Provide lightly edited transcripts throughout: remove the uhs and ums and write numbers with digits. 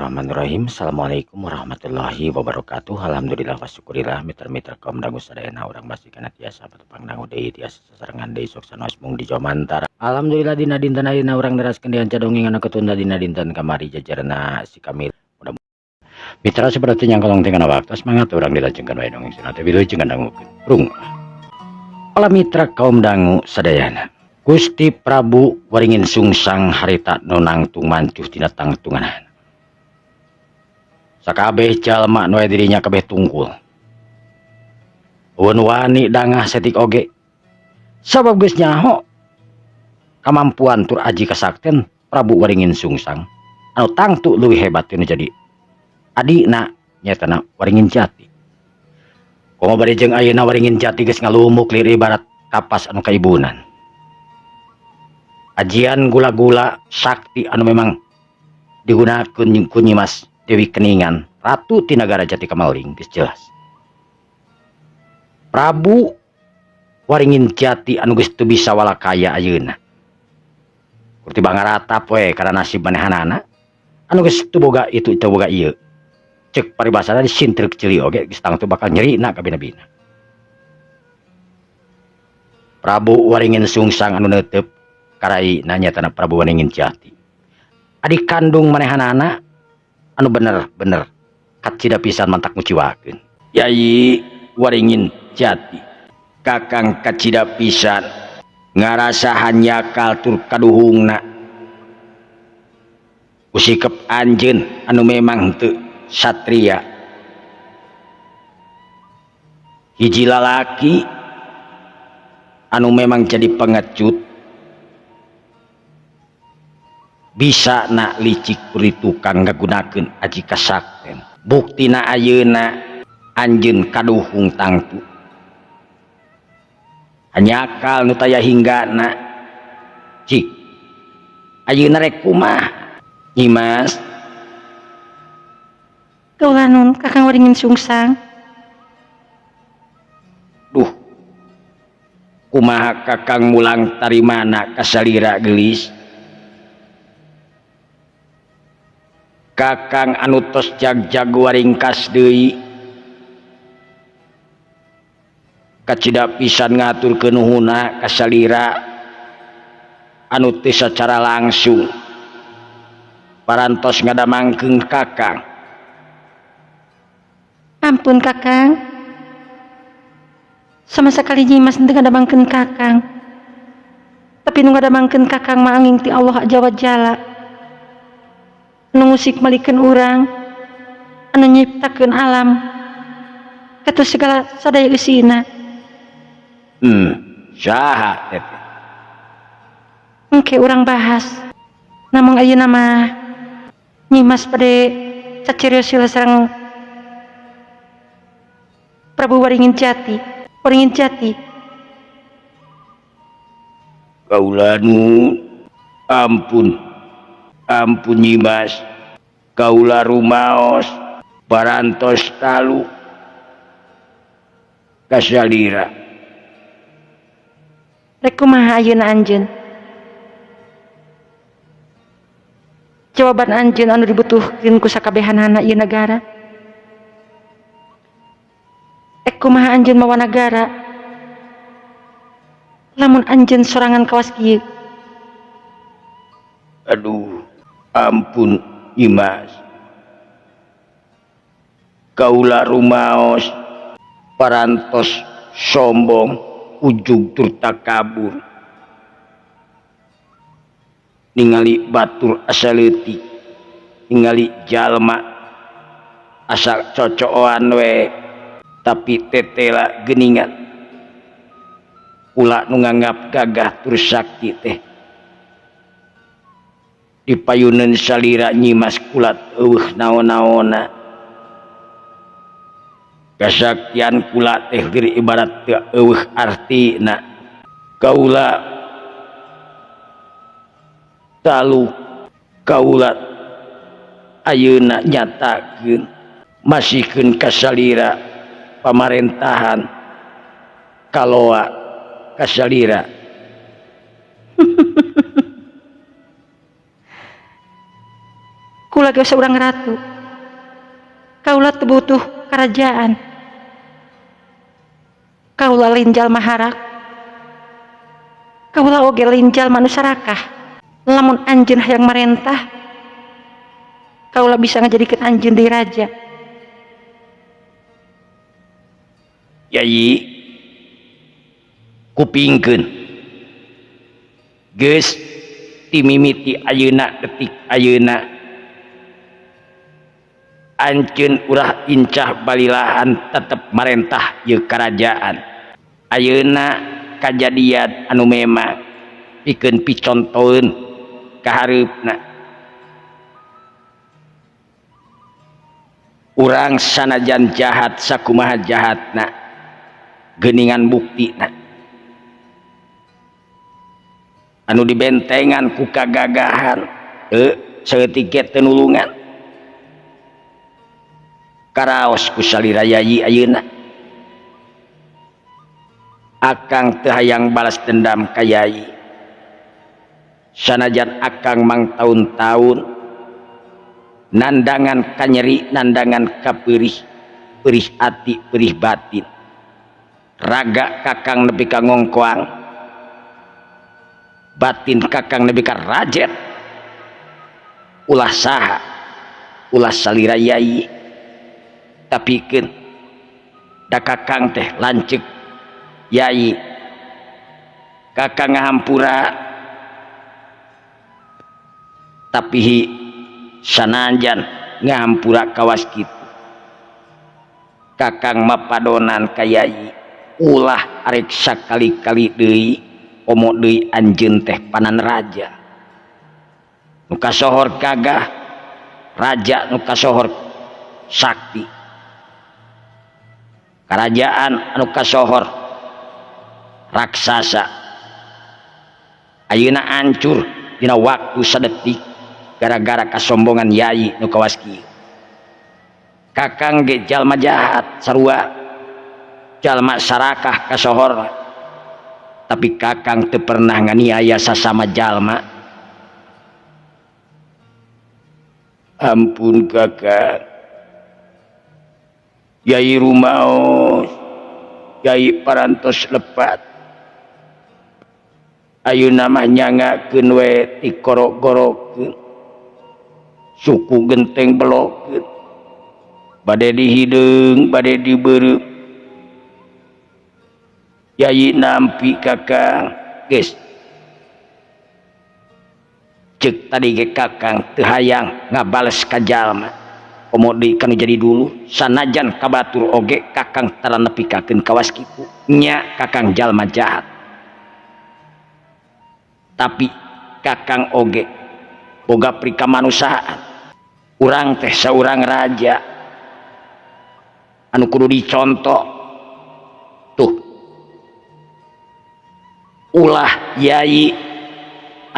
Bismillahirrahmanirrahim. Assalamualaikum warahmatullahi wabarakatuh. Alhamdulillah wa syukurillah mitra-mitra kaum dangu sadayana urang masih kana tiasa patepang dangu deui tiasa sasarengan deui sok sanaos mung di Jomantara. Alhamdulillah dina dinten ayeuna urang neraskeun dianca dongeng anu ketunda dina dinten kamari jajarna si Kamil. Mitra seperti yang kolong tengah waktu semangat urang dilajengkeun wae dongeng cenah teh wilujeng dangukeun. Rung. Pala mitra kaum dangu sadayana. Gusti Prabu Waringin Sungsang harita nu nangtung mancuh tina tangtunganana. Sakabeh jalma nu aya dirinya kabeh tungkul. Eueun wani dangah setik oge. Sabab geus nyaho kamampuan tur aji kasakten Prabu Waringin Sungsang anu tangtu leuwih hebat tinu jadi adina nyaetana Waringin Jati. Komo bari jeung ayeuna Waringin Jati geus ngalumuk lir ibarat kapas anu kaibunan. Ajian gula-gula sakti anu memang digunakeun ku Nyimas Dewi Keningan, ratu ti nagara Jati Kameling geus jelas. Prabu Waringin Jati anu geus teu bisa walakaya ayeuna. Kur tibang ngaratap we kana nasib manehanana anu geus teu boga itu teu boga ieu. Ceuk paribasana disintrek ceuli oge geus tangtu bakal nyerina kabina-bina. Prabu Waringin Sungsang anu neuteup karai nanya tanah Prabu Waringin Jati. Adik kandung manehanana anu bener-bener kacida pisan mantak nguciwakeun. Yai Waringin Jati, kakang kacida pisan ngarasa hanyakal tur kaduhungna. Kusikep anjeun anu memang teu satria. Hiji lalaki anu memang jadi pengecut bisa nak licik kuri tukang ngagunakeun aji kasakten. Buktina ayeuna anjeun kaduhung tangtu. Hanyakal nu taya hinggana. Cik ayeuna rek kumaha Nyimas? Kaula nun Kakang Waringin Sungsang. Duh, kumaha Kakang mulang tarimana kasalira geulis? Kakang anu tos jag-jag waringkas deui kacida pisan ngaturkeun nuhuna kasalira anu teu sacara langsung parantos ngadamangkeun Kakang. Ampun Kakang, sama sekali Nyimas teu ngadamangkeun Kakang, tapi nu ngadamangkeun Kakang mah angin ti Allah Azza wa Jalla anu ngusik malikeun urang, anu nyiptakeun alam katu segala sadaya eusina. Saha teh? Engke urang bahas. Namung ayeuna mah Nyimas bade cacirios heula sareng Prabu Waringin Jati. Waringin Jati. Kaula nu ampun. Ampun Nyimas, kaula rumaos parantos talu kasalira. Rek kumaha ayeuna anjeun? Jawaban anjeun anu dibutuhkeun ku sakabehanana ieu nagara. Rek kumaha anjeun mawa nagara lamun anjeun sorangan kawas kieu? Aduh, ampun Nyimas, kaula rumaos parantos sombong ujug tur takabur ningali batur asa leutik, ningali jalma asa cocoan we tapi tetela geuningan kula nu nganggap gagah tur sakti teh dipayuneun salira Nyimas kula eueuh naon-naonna. Kasaktian kula teh lir ibarat teu eueuh artina. Kaula talu kaula ayeuna nyatakeun masihkeun kasalira pamarentahan kaloa kasalira. Kula Kaula ge seorang ratu. Kaula teu butuh kerajaan. Kaula lain jalma harak. Kaula oge lain jalma nu sarakah. Lamun anjeun hayang marentah, kaula bisa ngajadikeun anjeun deui raja. Yai kupingkeun. Geus timimiti ayeuna detik ayeuna anjeun ulah incah balilahan tetep marentah ieu karajaan. Ayeuna kajadian anu memang pikeun picontoeun ka hareupna. Urang sanajan jahat sakumaha jahatna geuningan buktina anu dibentengan ku kagagahan saeutik ge teu nulungan karaos ku salira Yayi ayeuna. Akang teu hayang balas dendam ka Yayi sanajan akang mang taun-taun nandangan kanyeri, nandangan kaperih, perih ati, perih batin. Raga kakang nepi ka ngongkoang, batin kakang nepi ka rajet. Ulah saha, ulah salira Yayi. Tapi keun da kakang teh lanceuk Yayi. Kakang ngahampura tapi sanajan ngahampura kawas kitu. Kakang mapadonan ka Yayi ulah arek sakali-kali deui komo deui anjeun teh panan raja. Nu kasohor gagah, raja nu kasohor sakti. Karajaan anu kasohor raksasa. Ayeuna hancur dina waktu sadetik gara-gara kasombongan Yayi nu kawas kieu. Kakang ge jalma jahat sarua, jalma sarakah kasohor, tapi kakang teu pernah nganiaya sasama jalma. Ampun kakang. Yai rumaos, Yai parantos lepat. Ayeuna mah nyangakeun we tikorok-gorokeun. Suku genteng belokeun. Bade dihideung, bade dibeureum. Yai nampi kakang, geus. Ceuk tadi ge kakang teu hayang ngabales ka jalma. Komo deui kanu jadi dulu, sanajan ka batur oge kakang tara nepikakeun kawas kitu. Nya kakang jalma jahat. Tapi kakang oge boga pri kamanusiaan. Urang teh saurang raja anu kudu dicontoh. Tuh. Ulah Yai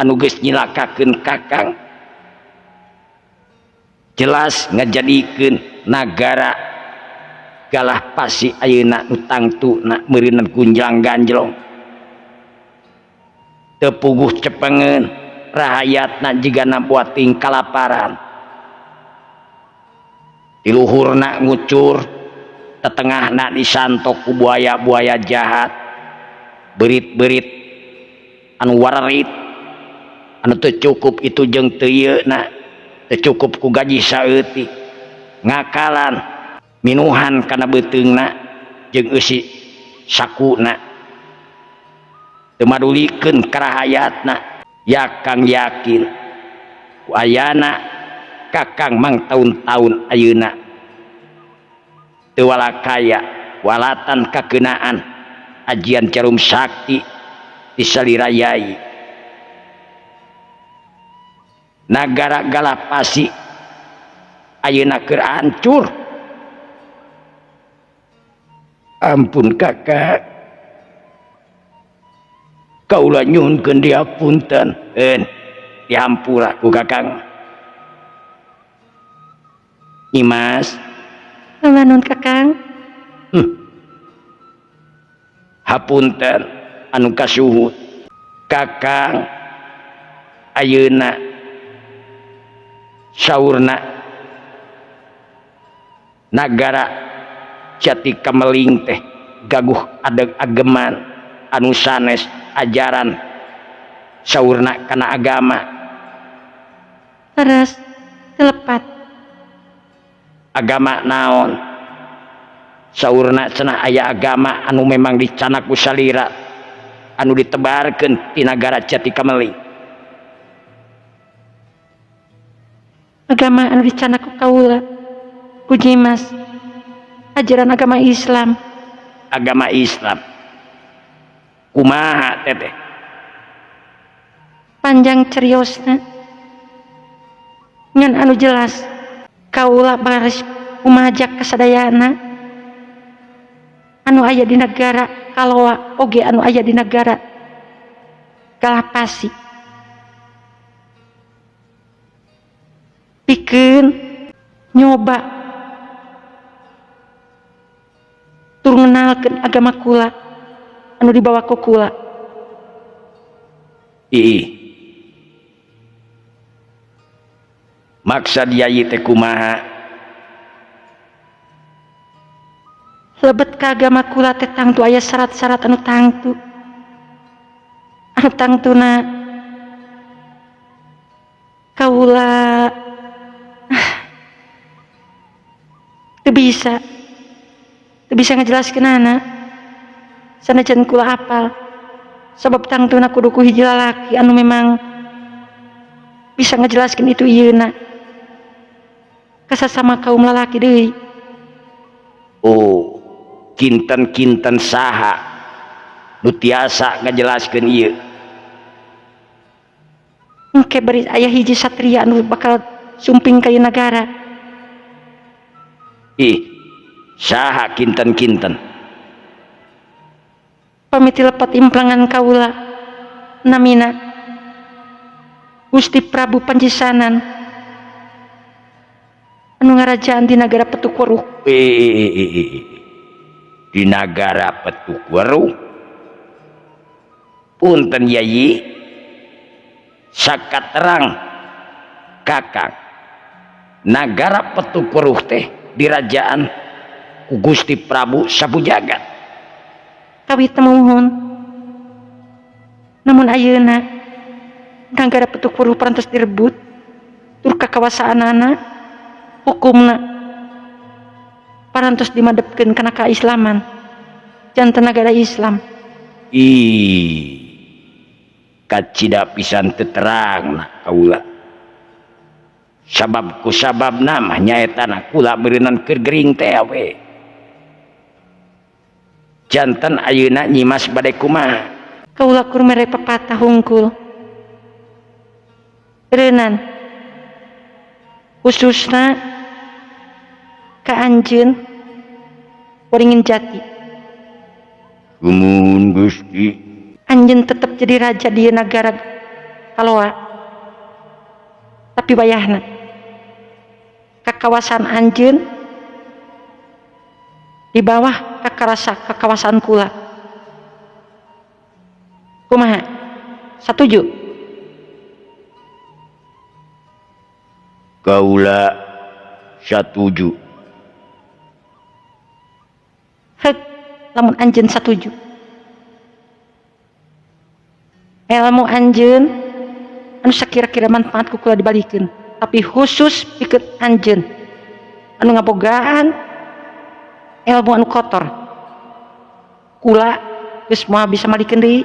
anu geus nyilakakeun kakang jelas ngajadikeun nagara galah pasi ayeuna nu tangtuna meureunan gunjang ganjlong. Teu puguh cepengeun rahayatna jigana buating kalaparan. Di luhurna ngucur, tetengahna disantok ku buaya-buaya jahat, berit-berit anu wararit, anu teu cukup itu jeung teu ieuna, teu cukup ku gaji saeutik, ngakalan minuhan kana beuteungna jeung eusi sakuna, teu madulikeun karahayatna. Ya kang yakin ku ayana kakang mang taun-taun ayeuna teu walakaya walatan kakeunaan ajian jarum sakti di salira Yai. Nagara Galapasi ayeuna keur hancur. Ampun kakak, kaula nyuhunkeun dihapunten. Dihampura ku kakang. Nyimas. Nuhun kakang. Hapunten anu kasuhun kakang ayeuna Saurna nagara Jati Kameling teh gaguh adeg ageman anu sanes ajaran saurna kana agama. Teras telepat. Agama naon? Saurna cenah aya agama anu memang dicanak ku salira anu ditebarkeun di nagara Jati Kameling. Agama anu dicanak ku kaula ku Nyimas, ajaran agama Islam. Agama Islam kumaha teteh? Panjang ceriosna ngan anu jelas kaula baris kumajak kasadayana anu aya di negara Kaloa oge anu aya di negara Kalapasi pikeun nyoba tur ngenalkeun agama kula anu dibawa ku kula. Ih. Maksad yai teh kumaha? Lebet ka agama kula teh tangtu aya syarat-syarat anu tangtu. Anu tangtuna kaula teu bisa ngajelaskeunana sanajan kula apal sabab tangtuna kudu ku hiji lalaki anu memang bisa ngajelaskeun itu ieuna kasasama kaum lalaki deui. Oh, kinten-kinten saha nu tiasa ngajelaskeun ieu? Engke bari aya hiji satria anu bakal sumping ka ieu nagara. Ih, saha kinten-kinten? Pamiti lepat implangan kaula namina Gusti Prabu Panjisanan anu ngarajaan di nagara Petukweruh. Di nagara Petukweruh. Punten yai, sakaterang kakang nagara Petukweruh teh dirajaan ku Gusti Prabu Sapujagat. Kawit temuhun. Namun ayeuna nagara Petukweruh parantos direbut tur kakawasaanana hukumna parantos dimadepkeun kana kaislaman janten nagara Islam. Ih, kacida pisan teu terang kaula. Sabab ku sababna mah nyaeta na kula beureunan keur gering teh we. Janten ayeuna Nyimas bade kumaha? Kaula kur mere pepatah hungkul. Reunan khususna ka anjeun Waringin Jati. Gumun Gusti. Anjeun tetep jadi raja di nagara Kaloa. Tapi wayahna kakawasan anjeun di bawah kakarasa kakawasan kula. Kumaha? Satuju? Kaula satuju. Hek, lamun anjeun satuju. Ilmu anjeun anu sakira-kira manfaat ku kula dibalikeun, tapi khusus pikeun anjeun anu ngabogaan ilmu anu kotor. Kula geus moal bisa malikeun deui.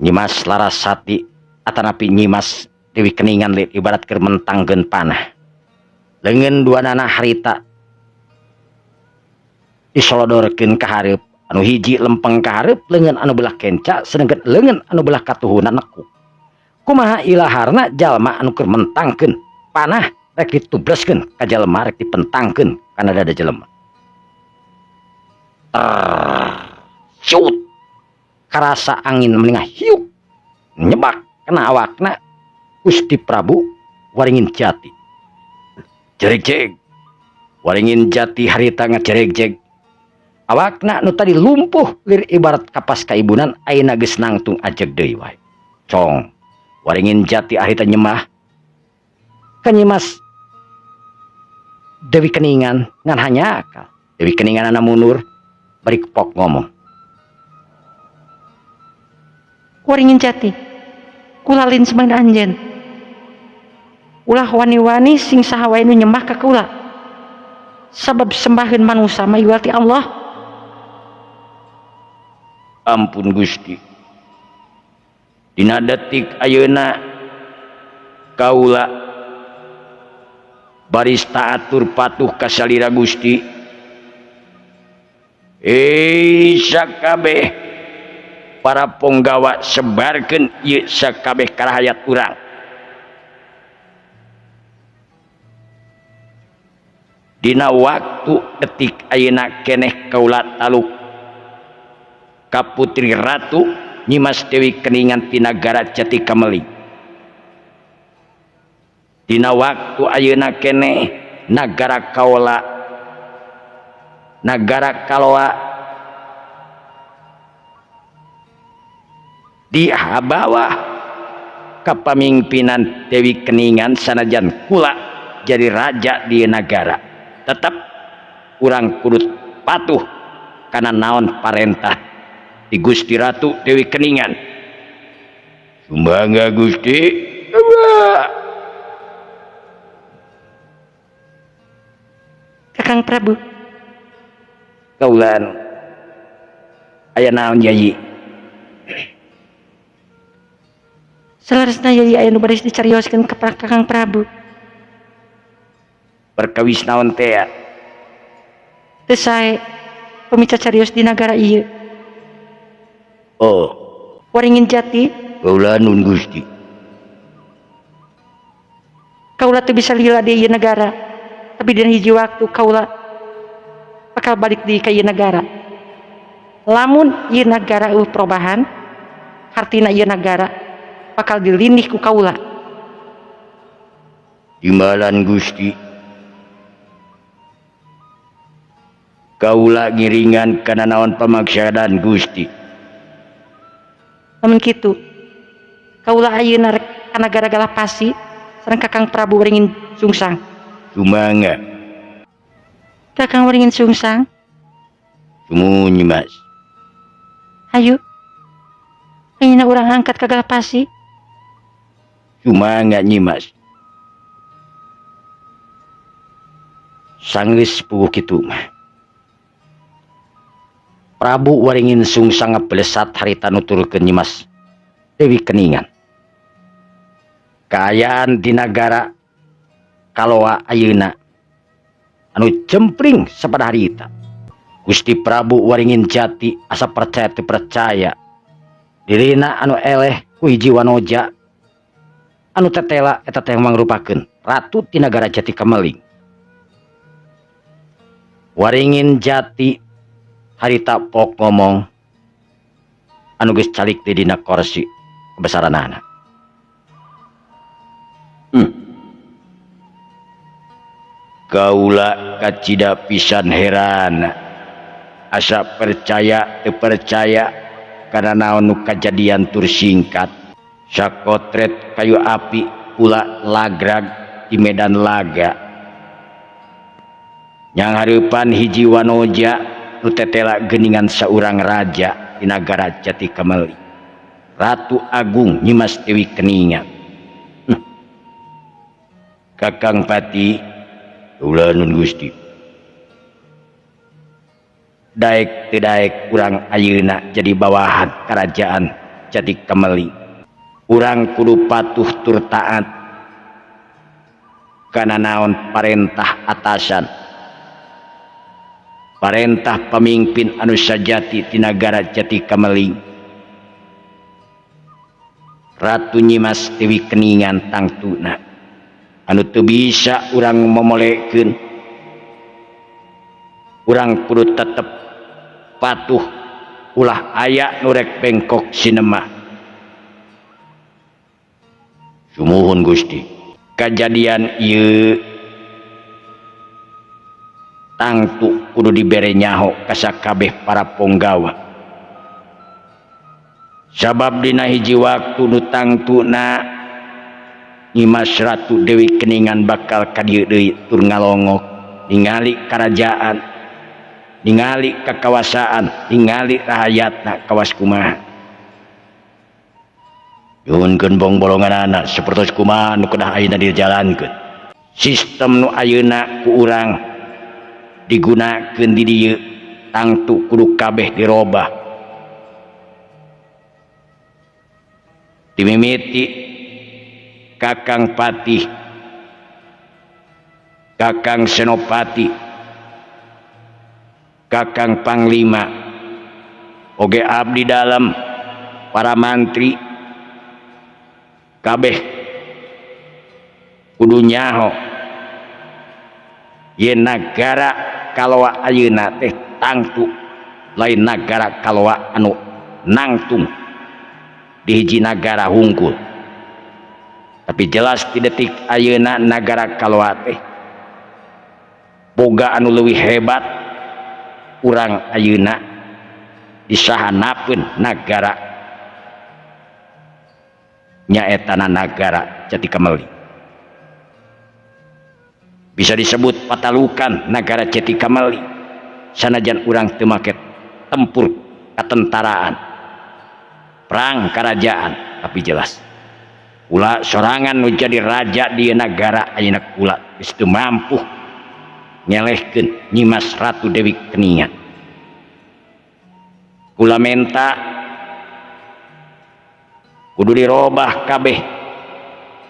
Nyimas Larasati atanapi Nyimas Dewi Keningan liit ibarat keur mentangkeun panah. Leungeun duanana harita disolodorkeun ka hareup, anu hiji lempeng ka hareup, leungeun anu belah kenca sedengkeun leungeun anu belah katuhuna nekuk. Kumaha ilaharna jalma anu keur mentangkeun panah rek ditubleskeun ka jalma rek dipentangkeun kana dada jelema. Cut karasa angin menengah hiuk nyebak kena awakna Gusti Prabu Waringin Jati. Jeregjeg Waringin Jati harita ngajeregjeg Awakna nu tadi lumpuh lir ibarat kapas kaibunan ayeuna geus nangtung ajeg deui wae. Cong Waringin Jati harita nyemah ka Nyimas Dewi Keningan ngan hanya akal. Dewi Keningan ana mundur bari kepok ngomong. Waringin Jati kula lain sembahan anjeun. Ulah wani-wani sing saha wae nu nyembah ka kula. Sabab sembaheun manusa mah iwal ti Allah. Ampun Gusti. Dina detik ayeuna kaula baris taatur patuh ka salira Gusti. Sakabeh para ponggawa sebarkeun ieu sakabeh karahayat urang. Dina waktu detik ayeuna keneh kaula taluk ka Putri Ratu Nyimas Dewi Keningan ti nagara Jati Kameling. Dina waktu ayeuna keneh nagara kaola nagara kaloa di bawah kapamimpinan Dewi Keningan sanajan kula jadi raja di nagara tetap urang kudu patuh kana naon parentah di Gusti Ratu Dewi Keningan. Sumangga Gusti. Kakang Prabu. Kaulan aya naon Yayi? Saleresna Yayi aya nu baris dicarioskeun ka Kakang Prabu. Perkawis naon teh? Teu sae pamica carios di nagara ieu. Oh. Waringin Jati. Kaula nun Gusti. Kaula teu bisa lila di ieu nagara. Tapi dina hiji waktu kaula bakal balik di ka ieu nagara. Lamun ieu nagara eueuh perubahan, hartina ieu nagara bakal dilindih ku kaula. Timbalan Gusti. Kaula ngiringan kana naon pamaksadan Gusti. Lamun kitu, kaula ayeuna rek ka nagara Galapasi sareng Kakang Prabu Waringin Sungsang. Sumangga. Kakang Waringin Sungsang. Sumuhun Nyimas. Hayu. Ayeuna urang angkat ka Galapasi. Sumangga Nyimas. Sanggeus puguh kitu mah. Prabu Waringin Sungsang ngabelesat harita nuturkeun Nyimas Dewi Keningan. Kaayaan di nagara kaloa ayeuna anu jempling sapada harita. Gusti Prabu Waringin Jati asa percaya teu percaya dirina anu eleh ku hiji wanoja anu tetela eta teh mangrupakeun ratu ti nagara Jati Kameling. Waringin Jati harita pok ngomong anu geus calik di dina korsi kebesaranana. Kaula kacida pisan heran asa percaya teu percaya kana naon nu kajadian tur singkat. Sakotret kayu api pula lagrag di medan laga. Yang hareupan hiji wanoja nu tetela geuningan saurang raja di nagara Jati Kameling. Ratu Agung Nyimas Dewi Keningan. Kakang Pati kaula nun Gusti. Daek teu daek urang ayeuna jadi bawahan kerajaan Jati Kameling. Urang kudu patuh tur taat kana naon parentah atasan. Parentah pamimpin anu sajati ti nagara Jati Kameling. Ratu Nyimas Dewi Keningan tangtuna anu teu bisa urang momolekeun. Urang kudu tetep patuh ulah aya nu rek bengkok sinema. Sumuhun Gusti. Kajadian ieu Tangtu kudu dibere nyaho ka sakabeh para ponggawa. Sabab dina hiji waktu nu tangtuna Nyimas Ratu Dewi Keningan bakal ka dieu deui tur ngalongok ningali karajaan, ningali kakawasaan, ningali rahayatna kawas kumaha. Nyuhunkeun bongbolonganana sapertos kumaha nu kedah ayeuna dijalankeun. Sistem nu ayeuna ku urang digunakeun di dieu tangtu kudu kabeh dirobah. Dimimiti Kakang Patih, Kakang Senopati, Kakang Panglima, oge abdi dalem, para mantri, kabeh kudu nyaho yen nagara Kaloa ayeuna teh tangtu lain nagara Kaloa anu nangtung di hiji nagara hungkul. Tapi jelas di detik ayeuna nagara Kaloa teh boga anu leuwih hebat urang ayeuna disahanapeun nagara nyaetana nagara Jati Kameli. Bisa disebut patalukan nagara Jati Kameli sanajan urang teu make tempur katentaraan perang kerajaan, tapi jelas kula sorangan nu jadi raja di nagara ayeuna kula geus teu mampu ngelehkeun Nyimas Ratu Dewi Keningan. Kula menta kudu dirobah kabeh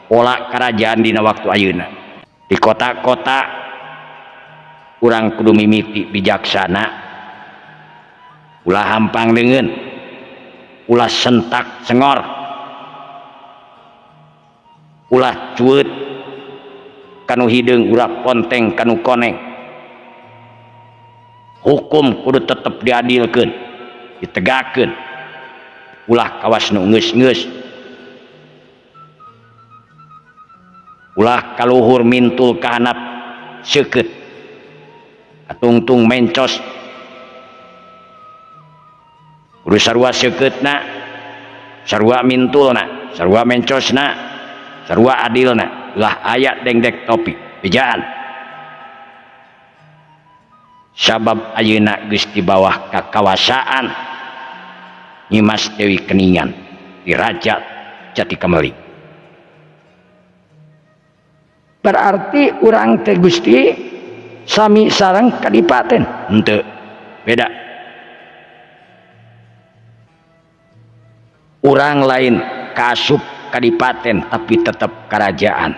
pola kerajaan dina waktu ayeuna. Di kota-kota urang kudu mimiti bijaksana, ulah hampang deungeun, ulah sentak sengor, ulah cueut kanu hideung, ulah ponteng kanu koneng. Hukum kudu tetep diadilkeun, ditegakkeun, ulah kawas nu geus-geus, ulah kaluhur mintul kahanap seukeut, katungtung mencos, kudu sarua seukeutna, sarua mintulna, sarua mencosna, sarua adilna, ulah aya dengdek topi bejaan. Sabab ayeuna geus di bawah kakawasaan Nyimas Dewi Keningan di Raja Jati Kameli. Berarti urang teh Gusti sami sareng kadipaten. Henteu, beda. Urang lain kasup kadipaten tapi tetap kerajaan.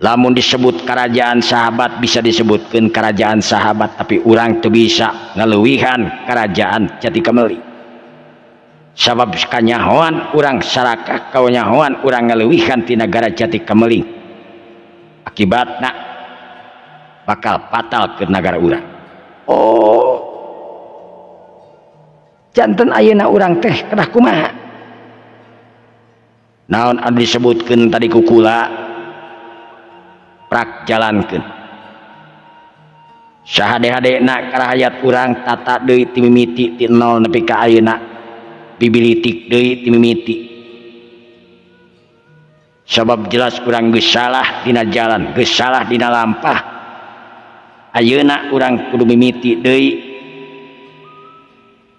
Lamun disebut kerajaan sahabat bisa disebutkan kerajaan sahabat, tapi urang teu bisa ngaleuwihan kerajaan Jati Kameli. Sabab kanyahoan urang sarakah, kanyahoan urang ngaleuwihan ti nagara Jati Kameli, akibatna bakal fatal ke nagara urang. Oh, janten ayeuna urang teh kedah kumaha? Naon anu disebutkeun tadi ku kula prak jalankeun. Sahade-hadena karahayat urang tata deui ti mimiti ti nol nepi ka ayeuna, bibilitik deui ti mimiti. Sabab jelas urang geus salah dina jalan, geus salah dina lampah. Ayeuna urang kudu mimiti deui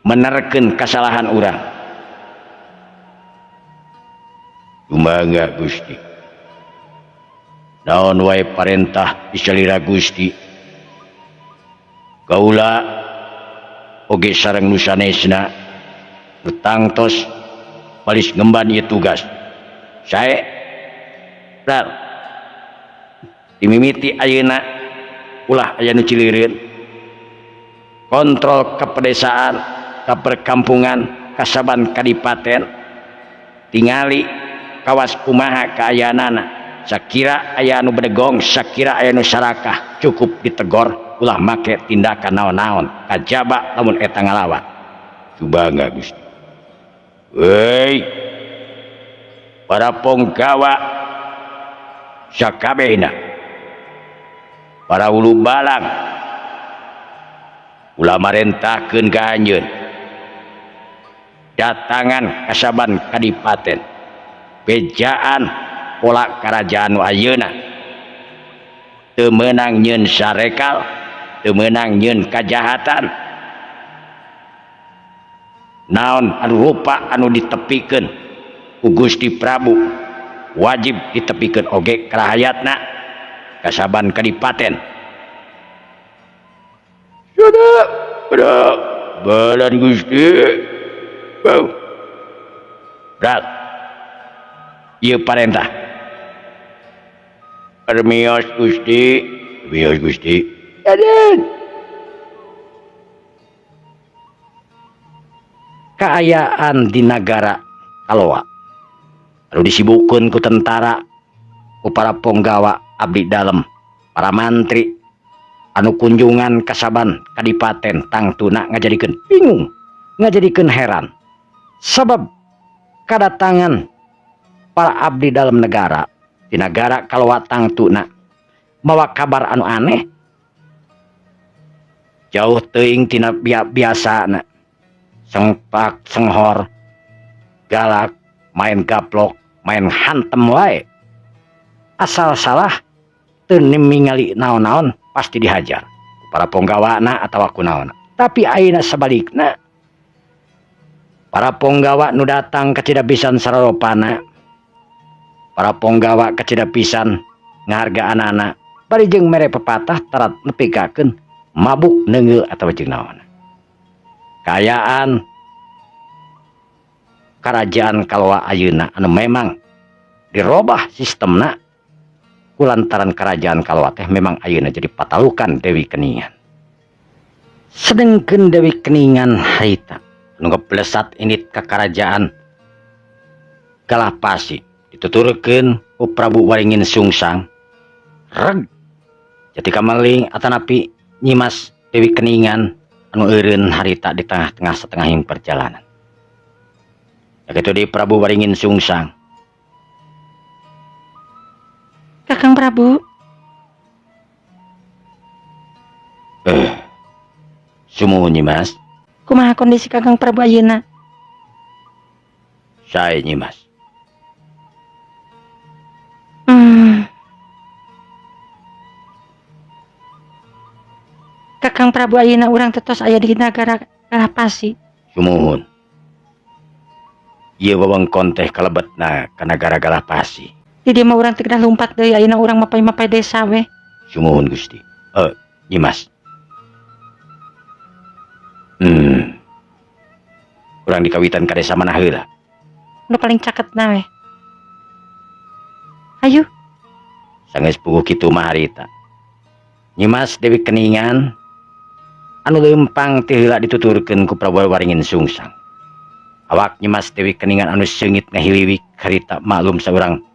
menerkeun kasalahan urang. Kumaha Gusti? Naon wae parentah disalira Gusti? Kaula oge sareng nu sanesna nu tangtos balis ngemban ieu tugas. Sae dal dimimiti ayeuna ulah aya nu cilireun. Kontrol ke pedesaan, ka perkampungan, ka saban kadipaten, tingali kawas kumaha kaayaanana. Sakira aya anu bedegong, sakira aya nu sarakah, cukup ditegor, ulah make tindakan naon-naon kajaba lamun eta ngalawan. Coba enggak Gusti? Hei, para ponggawa sakabehna, Para ulu balang ulah marentahkeun ka anjeun datangan kasaban kadipaten bejaan pola karajaan nu ayeuna teu meunang nyieun sarekal teu meunang nyieun kajahatan naon anu rupa anu ditepikeun ku Gusti Prabu wajib ditepikeun oge karahayatna kasaban kadipaten. Sudah, sudah, balan Gusti. Berat. Ieu parentah. Permios Gusti, mios Gusti. Aden. Kaayaan di nagara Kaloa. Anu disibukkeun ku tentara, ku para ponggawa abdi dalem, para mantri anu kunjungan kasaban kadipaten tangtuna ngajadikeun bingung, ngajadikeun heran. Sabab kadatangan para abdi dalam negara di nagara Kaloa tangtuna mawa kabar anu aneh jauh teuing tina biasana sengpak senghor galak main gaplok main hantem wae asal salah teu ningali naon-naon pasti dihajar para ponggawana atawa kunaon. Tapi ayeuna sabalikna para ponggawa nu datang kacida pisan saroropana, para ponggawa kacida pisan ngahargaanana bari jeung mere pepatah tarat nepikakeun mabuk neungeul atawa jeung naon. Kaayaan karajaan Kaloa ayeuna anu memang dirobah sistemna kulantaran kerajaan Kaloa teh memang ayeuna jadi patalukan Dewi Keningan. Sedengkeun Dewi Keningan harita nu ngeblesat init ka kerajaan Galapasi dituturkeun ku Prabu Waringin Sungsang reg jadi kameling atanapi Nyimas Dewi Keningan anu eureun harita di tengah-tengah setengahing perjalanan. Ya kitu di Prabu Waringin Sungsang. Kakang Prabu. Sumuhun Nyimas. Kumaha kondisi Kakang Prabu ayeuna? Sae Nyimas. Kakang Prabu ayeuna urang tetos aya di nagara Galapasi. Sumuhun. Ieu wewengkon teh kalebetna ka nagara Galapasi. Di dieu mah urang teh kedah lumpat deui ayeuna urang mapay-mapay desa we. Sumuhun Gusti. Nyimas. Urang dikawitan ka desa mana heula? Nu paling caketna we. Ayo. Sanggeus puguh kitu mah harita. Nyimas Dewi Keningan anu leumpang teh heula dituturkeun ku Prabu Waringin Sungsang. Awak Nyimas Dewi Keningan anu seungit ngahiliwik harita maklum saurang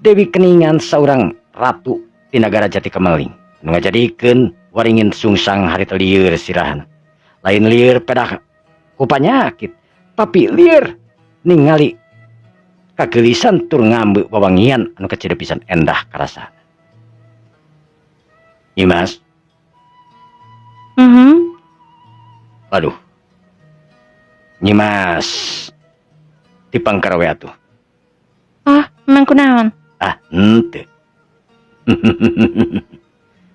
Dewi Keningan saurang ratu di nagara Jati Kemeling anu ngajadikeun Waringin Sungsang harita lieur sirahna. Lain lieur pedah ku panyakit, tapi lieur ningali kagelisan tur ngambe wawangian anu kecil pisan endah karasana. Nyimas. Aduh. Nyimas dipangkar we atuh. Ah, emang kunaon? Ah, henteu.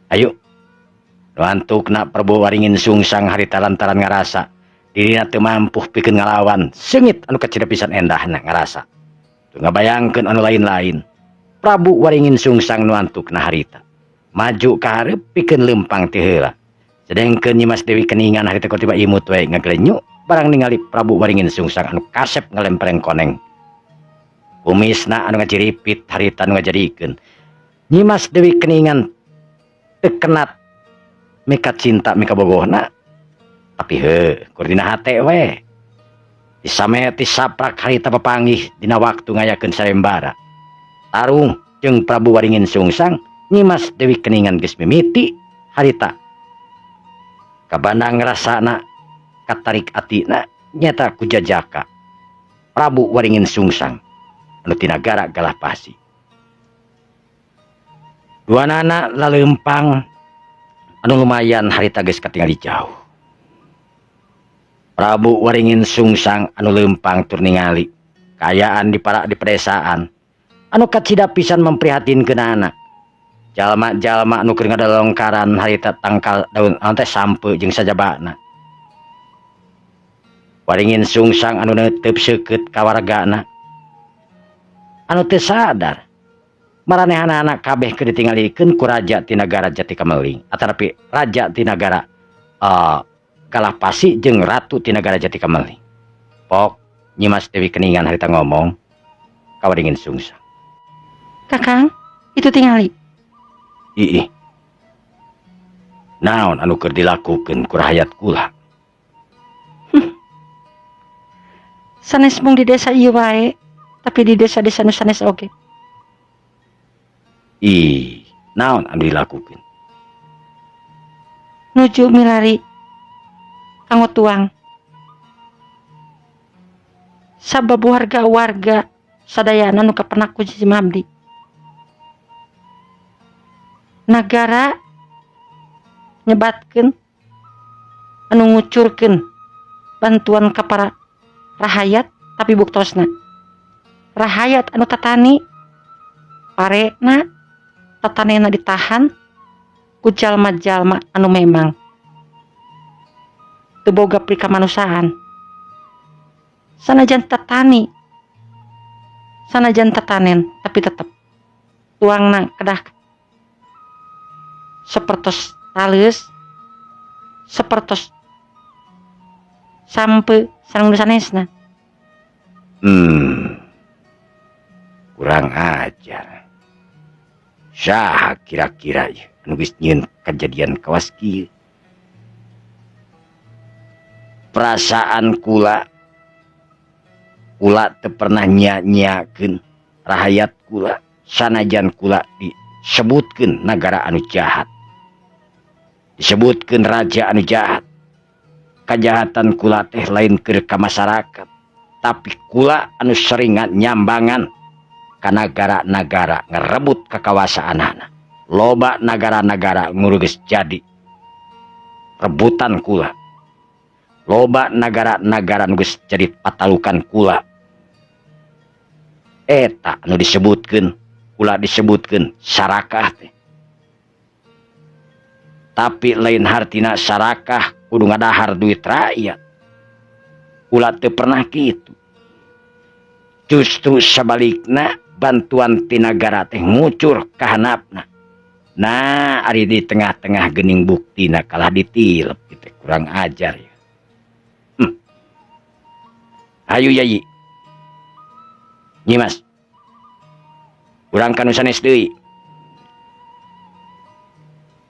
Ayo. Nu antukna Prabu Waringin Sungsang harita lantaran ngarasa dirina teu mampu pikeun ngalawan seungit anu kacida pisan endahna ngarasa. Teu ngabayangkeun anu lain-lain. Prabu Waringin Sungsang nu antukna harita maju ka hareup pikeun leumpang ti heula. Sedengkeun Nyimas Dewi Keningan harita tiba imut we ngaglenyu barang ningali Prabu Waringin Sungsang anu kasep ngalempreng koneng. Kumisna anu ngaciripit harita anu ngajadikeun Nyimas Dewi Keningan teu kenat mika cinta mika bogohna, tapi heuh kur dina hate we. Disame tisaprak harita papanggih dina waktu ngayakeun sayembara. Tarung jeung Prabu Waringin Sungsang Nyimas Dewi Keningan geus mimiti harita. Kabandang rasana katarik atina nyata ku jajaka Prabu Waringin Sungsang anu ti nagara Galapasi. Duanana laleumpang Anu lumayan harita geus katingali jauh. Prabu Waringin Sungsang anu leumpang tur ningali kaayaan di para di pedesaan anu kacida pisan memprihatinkeunana. Jalma-jalma anu keur ngadalongkaran harita tangkal daun teh sampe jeung sajabana. Waringin Sungsang anu neuteup seukeut ka wargana anu teu sadar maranehanana kabeh keur ditingalikeun ku raja ti nagara Jati Kameling atanapi raja ti nagara Galapasi jeung ratu ti nagara Jati Kameling. Pok Nyimas Dewi Keningan harita ngomong ka Waringin Sungsang. Kakang, itu tingali. Ih. Naon anu keur dilakukeun ku rahayat kula? Sanes mung di desa ieu wae, tapi di desa-desa nu sanes oge. Ih, naon anu dilakukeun? Nuju milari kanggo tuang. Sabab warga-warga sadayana nu kapenak ku Cicim Abdi. Nagara nyebatkeun anu ngucurkeun bantuan ka para rahayat, tapi buktosna rahayat anu tatani parena tatanena ditahan ku jalma-jalma anu memang teu boga pri kamanusiaan. Sanajan tatani, sanajan tatanen, tapi tetep tuangna kedah sapertos taleus, sapertos sampe sareng nu sanesna. Kurang ajar. Saha kira-kira ieu anu geus nyieun kajadian kawas kieu? Perasaan kula, kula teu pernah nya-nyakeun rahayat kula, sanajan kula disebutkeun nagara anu jahat, disebutkeun raja anu jahat. Kajahatan kula teh lain keur ka masyarakat, tapi kula anu seringan nyambangan ka nagara-nagara ngerebut kekawasaanana. Loba nagara-nagara ngurus jadi rebutan kula. Loba nagara-nagara nu geus jadi patalukan kula. Eta anu disebutkeun, kula disebutkeun sarakah teh. Tapi lain hartina sarakah kudu ngadahar duit rakyat. Kula teu pernah kitu. Justru sabalikna bantuan ti nagara teh ngucur ka handapna. Nah, ari di tengah-tengah geuning buktina kalah ditilep kitu, kurang ajar ya. Hayu Yayi. Nyimas. Urang ka nu sanes deui.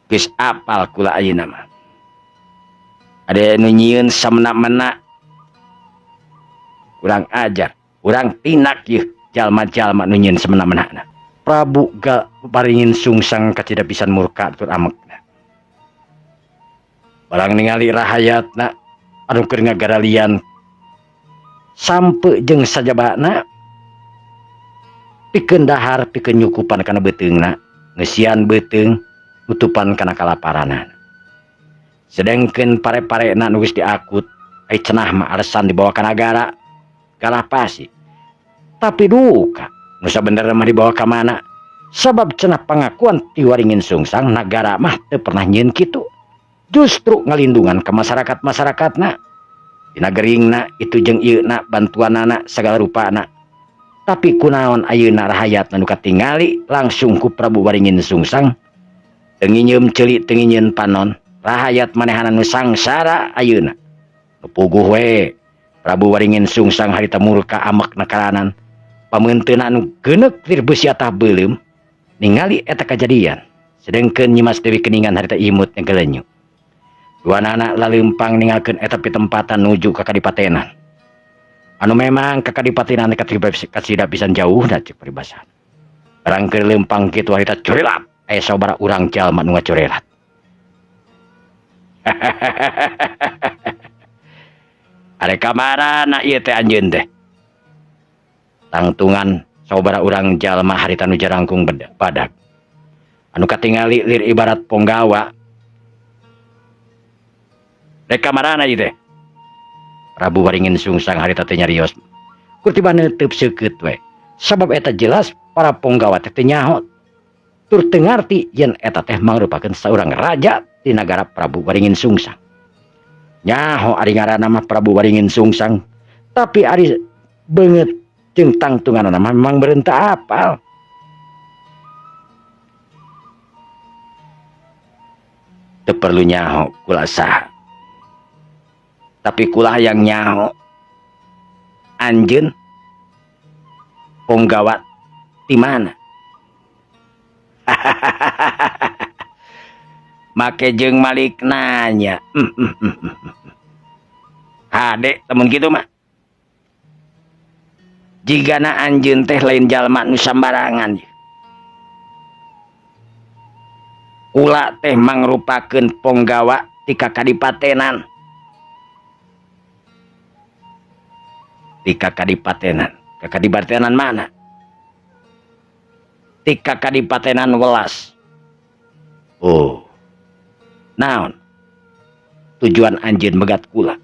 Geus apal kula ayeuna mah. Ada nu nyieun samena-mena. Kurang ajar. Urang tindak yeuh jalma-jalma nu nyieun semena-mena. Prabu Gal Waringin Sungsang kacida pisan murka tur amekna. Barang ningali rahayatna anu keur ngagaralian sampe jeung sajabana pikeun dahar pikeun nyukupan kana beuteungna, ngeusian beuteung nutupan kana kalaparanana. Sedengkeun pare-parena nu geus diakut ai cenah mah alesan dibawa ka nagara Galapasi. Tapi duka nu sabenerna mah dibawa ka mana? Sabab cenah pangakuan ti Waringin Sungsang nagara mah teu pernah nyieun kitu. Justru ngalindungan ka masyarakat-masyarakatna. Dina geringna itu jeung ieuna bantuanana sagala rupana. Tapi kunaon ayeuna rahayatna nu katingali langsung ku Prabu Waringin Sungsang teu nginyeum ceuli teu nginyeun panon rahayat manehana nu sangsara ayeuna. Nu puguh we Prabu Waringin Sungsang harita murka amekna karanan pameunteuna anu geuneuk lir beusi atah beuleum ningali eta kajadian. Sedengkeun Nyimas Dewi Keningan harita imut ngegelenyu. Duanana laleumpang ninggalkeun eta pitempatan nuju ka kadipatenan. Anu memang ka kadipatenan kacida pisan jauhna cek paribasan. Barang keur leumpang kitu harita curilap aya sababaraha urang jalma nu ngacurelat. Arek ka marana ieu teh anjeun teh? Tangtungan sababaraha urang jalma harita nu jarangkung badag. Anu katingali lir ibarat ponggawa. Rek ka marana ieu teh? Prabu Waringin Sungsang harita teh nyarios. Kurtiba neunteup seukeut we. Sabab eta jelas para ponggawa teh teu nyaho. Tur teu ngarti yen eta teh mangrupakeun saurang raja di nagara Prabu Waringin Sungsang. Nyaho ari ngaranna mah Prabu Waringin Sungsang, tapi ari beungeut jeung tangtunganna mah memang meureun teu apal. Teu perlu nyaho kula saha. Tapi kula hayang nyaho anjeun ponggawa ti mana? Make jeung Malik nanya. Hade temun kitu mah. Jigana anjeun teh lain jalma nu sambarangan. Kula teh mangrupakeun ponggawa ti kakadipatenan. Ti kakadipatenan. Kakadipatenan mana? Ti kakadipatenan Welas. Oh. Naon? Tujuan anjeun megat kula.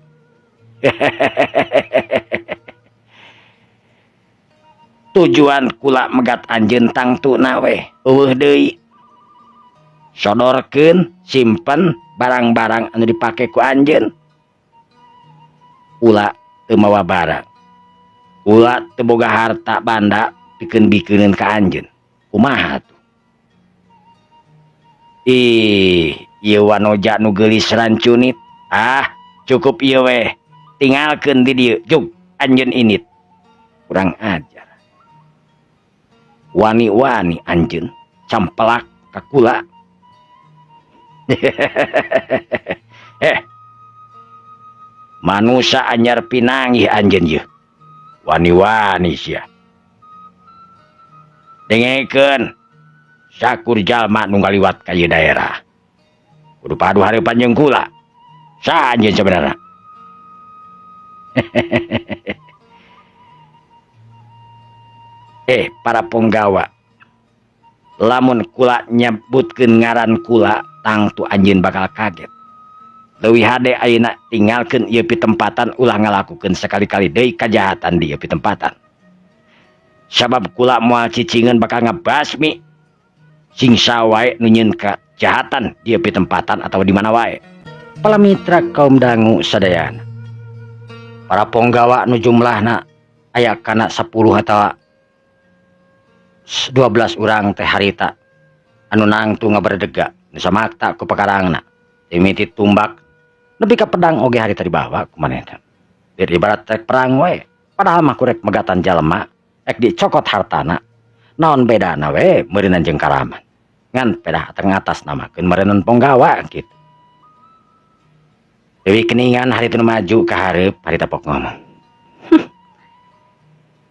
Tujuan kula megat anjeun tangtuna we eueuh deui. Sodorkeun, simpen barang-barang anu dipake ku anjeun. Kula teu mawa barang. Kula teu boga harta banda pikeun bikeuneun ka anjeun. Kumaha tuh? Ih, ieu wanoja nu geulis rancunit. Ah, cukup ieu we. Tinggalkeun di dieu, jug anjeun init. Kurang ajar. Wani-wani anjeun campelak ka kula. Manusa anyar pinanggih anjeun ieu. Wani-wani sia. Dengekeun sakur jalma nu ngaliwat ka ieu daerah. Kudu padu hareupan jeung kula. Saha anjeun sebenarna? Para ponggawa, lamun kula nyebutkeun ngaran kula, tangtu anjeun bakal kaget. Leuwih hade ayeuna tinggalkeun ieu pitempatan, ulah ngalakukeun sakali-kali deui kajahatan di ieu pitempatan. Sabab kula moal cicingeun bakal ngabasmi sing sawae nu nyieun kajahatan di ieu pitempatan atawa di mana wae. Para mitra kaum dangu sadayana, para ponggawa nu jumlahna aya kana 10 atawa 12 urang teh harita anu nangtu ngaberdega nu samakta ku pakarangna mimiti tumbak nepi ka pedang oge harita dibawa ku manehna. Jadi ibarat rek perang we, padahal mah kurek megatan jalma rek dicokot hartana, naon bedana we meureunan jeung karaman, ngan pedah teh ngatas namakeun meureunan ponggawa kitu. Dewi Keningan harita nu maju ka hareup harita pok ngomong.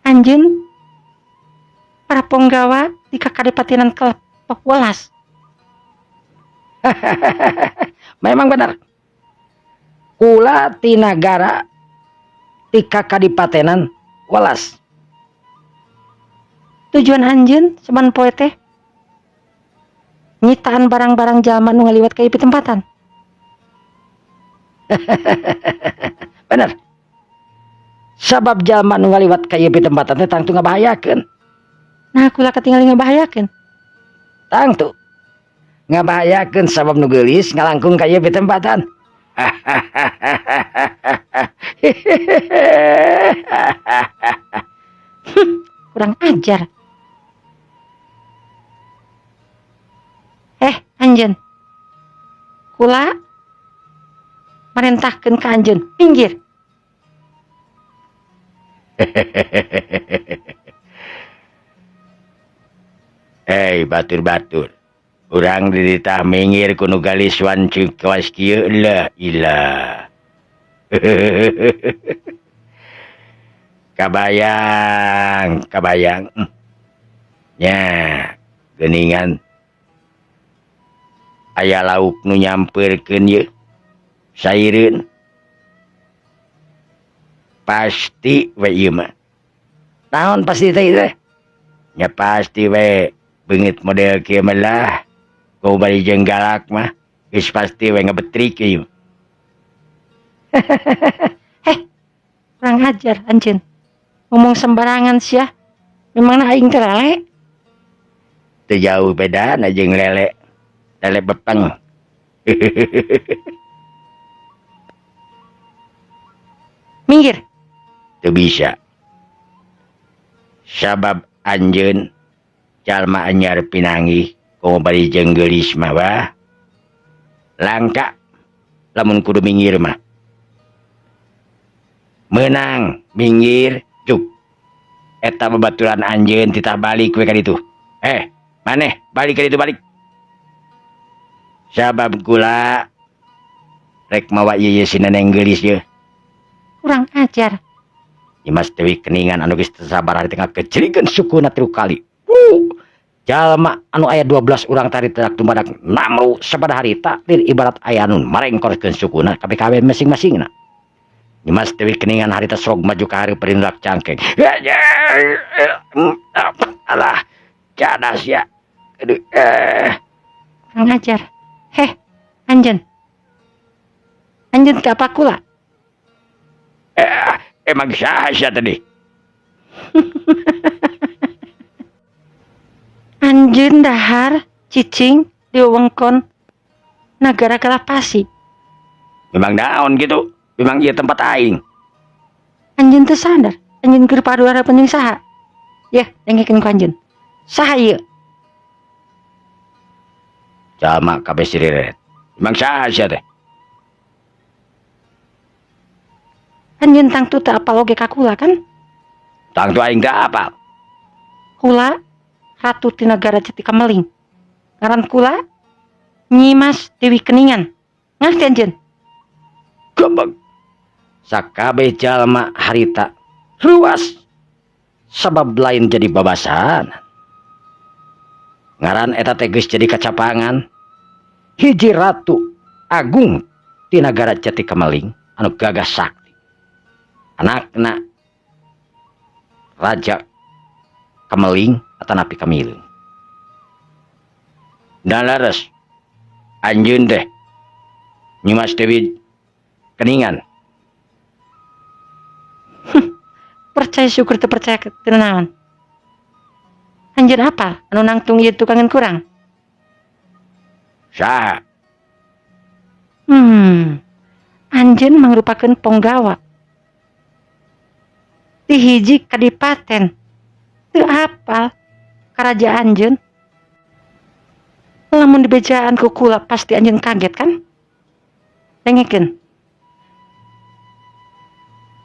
Anjeun para ponggawa di kakadipatinan kelompok Welas. Memang benar. Kula ti nagara ti kakadipatenan Welas. Tujuan anjeun saban poe teh nyitaan barang-barang jalma nu ngaliwat ka ieu pitempatan. Bener. Sabab jalma nu ngaliwat ka ieu pitempatan teh tangtu ngabahayakeun. Nah, kula katingali ngabahayakeun. Tangtu ngabahayakeun sabab nu geulis ngalangkung ka ieu pitempatan. Kurang ajar. Anjeun. Kula marentahkeun ka anjeun, minggir. Hei, batur-batur. Urang dititah minggir ku nu galis wancu kawas kieu lah ilah. Kabayang, kabayang. Nya, geuningan aya lauk nu nyampeurkeun ieu. Saireun. Pasti we ieu mah. Naon pasti teh teh? Nya pasti we beungeut model kieu mah lah. Kau bari jeung galak mah geus pasti we ngebetrik ieu. Heh, kurang ajar anjeun. Ngomong sembarangan sia. Memangna aing teh lele? Teu jauh bedana jeung lele. Lele bepeng. Minggir. Teu bisa. Sabab anjeun jalma anyar pinanggih komo bari jeung geulis mah wah. Langka lamun kudu minggir mah. Meunang minggir cuk. Eta babaturan anjeun titah balik we ka ditu. Maneh balik ka ditu balik. Sabab kula rek mawa ieu si neneng geulis ieu. Kurang ajar. Nyimas Dewi Keningan anu geus teu sabar hari tengah kecerigeun sukuna 3 kali. Jalma anu aya 12 urang tadi terak tumadak namru sabada harita lir ibarat aya anu marengkorkeun sukuna kabeh-kabeh masing-masingna. Nyimas Dewi Keningan harita sok maju ka hareup rindak cangkeng. Alah, cadas ya. Aduh, Kurang ajar. Heh, anjeun. Anjeun teh apa kula? Emang saha sia tadi? Anjeun dahar cicing di wewengkon nagara Kalapasi. Memang naon gitu? Memang ieu tempat aing. Anjeun teu sadar, anjeun keur padu harapan jeung saha? Yah, dengekeun ku anjeun. Saha ieu? Jalma kabeh sireret. Memang saha sia teh? Anjeun tangtu teu apal oge ka kula kan? Tangtu aing teu apal. Kula ratu ti nagara Jati Kameling. Ngaran kula Nyimas Dewi Keningan. Ngarti anjeun? Gebeg. Sakabeh jalma harita ruas sabab lain jadi babasan. Ngaran eta teh geus jadi kacapangan. Hiji ratu agung ti nagara Jati Kameling anu gagah sakti. Anakna Raja Kameling atanapi Kamileung. Dan leres anjeun teh Nyimas Dewi Keningan. Percaya syukur teu percaya teu naon. Anjeun apa anu nangtung ieu tukangan kurang? Saha? Anjeun mangrupakeun ponggawa. Ti hiji kadipaten. Teu apal karajaan anjeun. Lamun dibejaan ku kula pasti anjeun kaget kan? Dengekeun.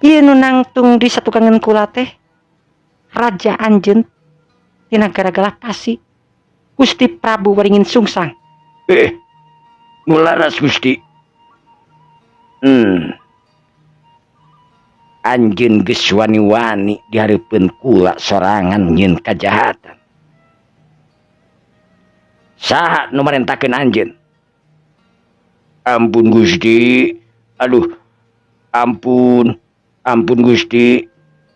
Ieu nu nangtung di satukangan kula teh raja anjeun ti nagara Galapasi, Gusti Prabu Waringin Sungsang. Nu laras Gusti. Anjeun geus wani-wani di hareupeun kula sorangan nyieun kajahatan. Saha nu marentakeun anjeun? Ampun Gusti. Aduh. Ampun. Ampun Gusti.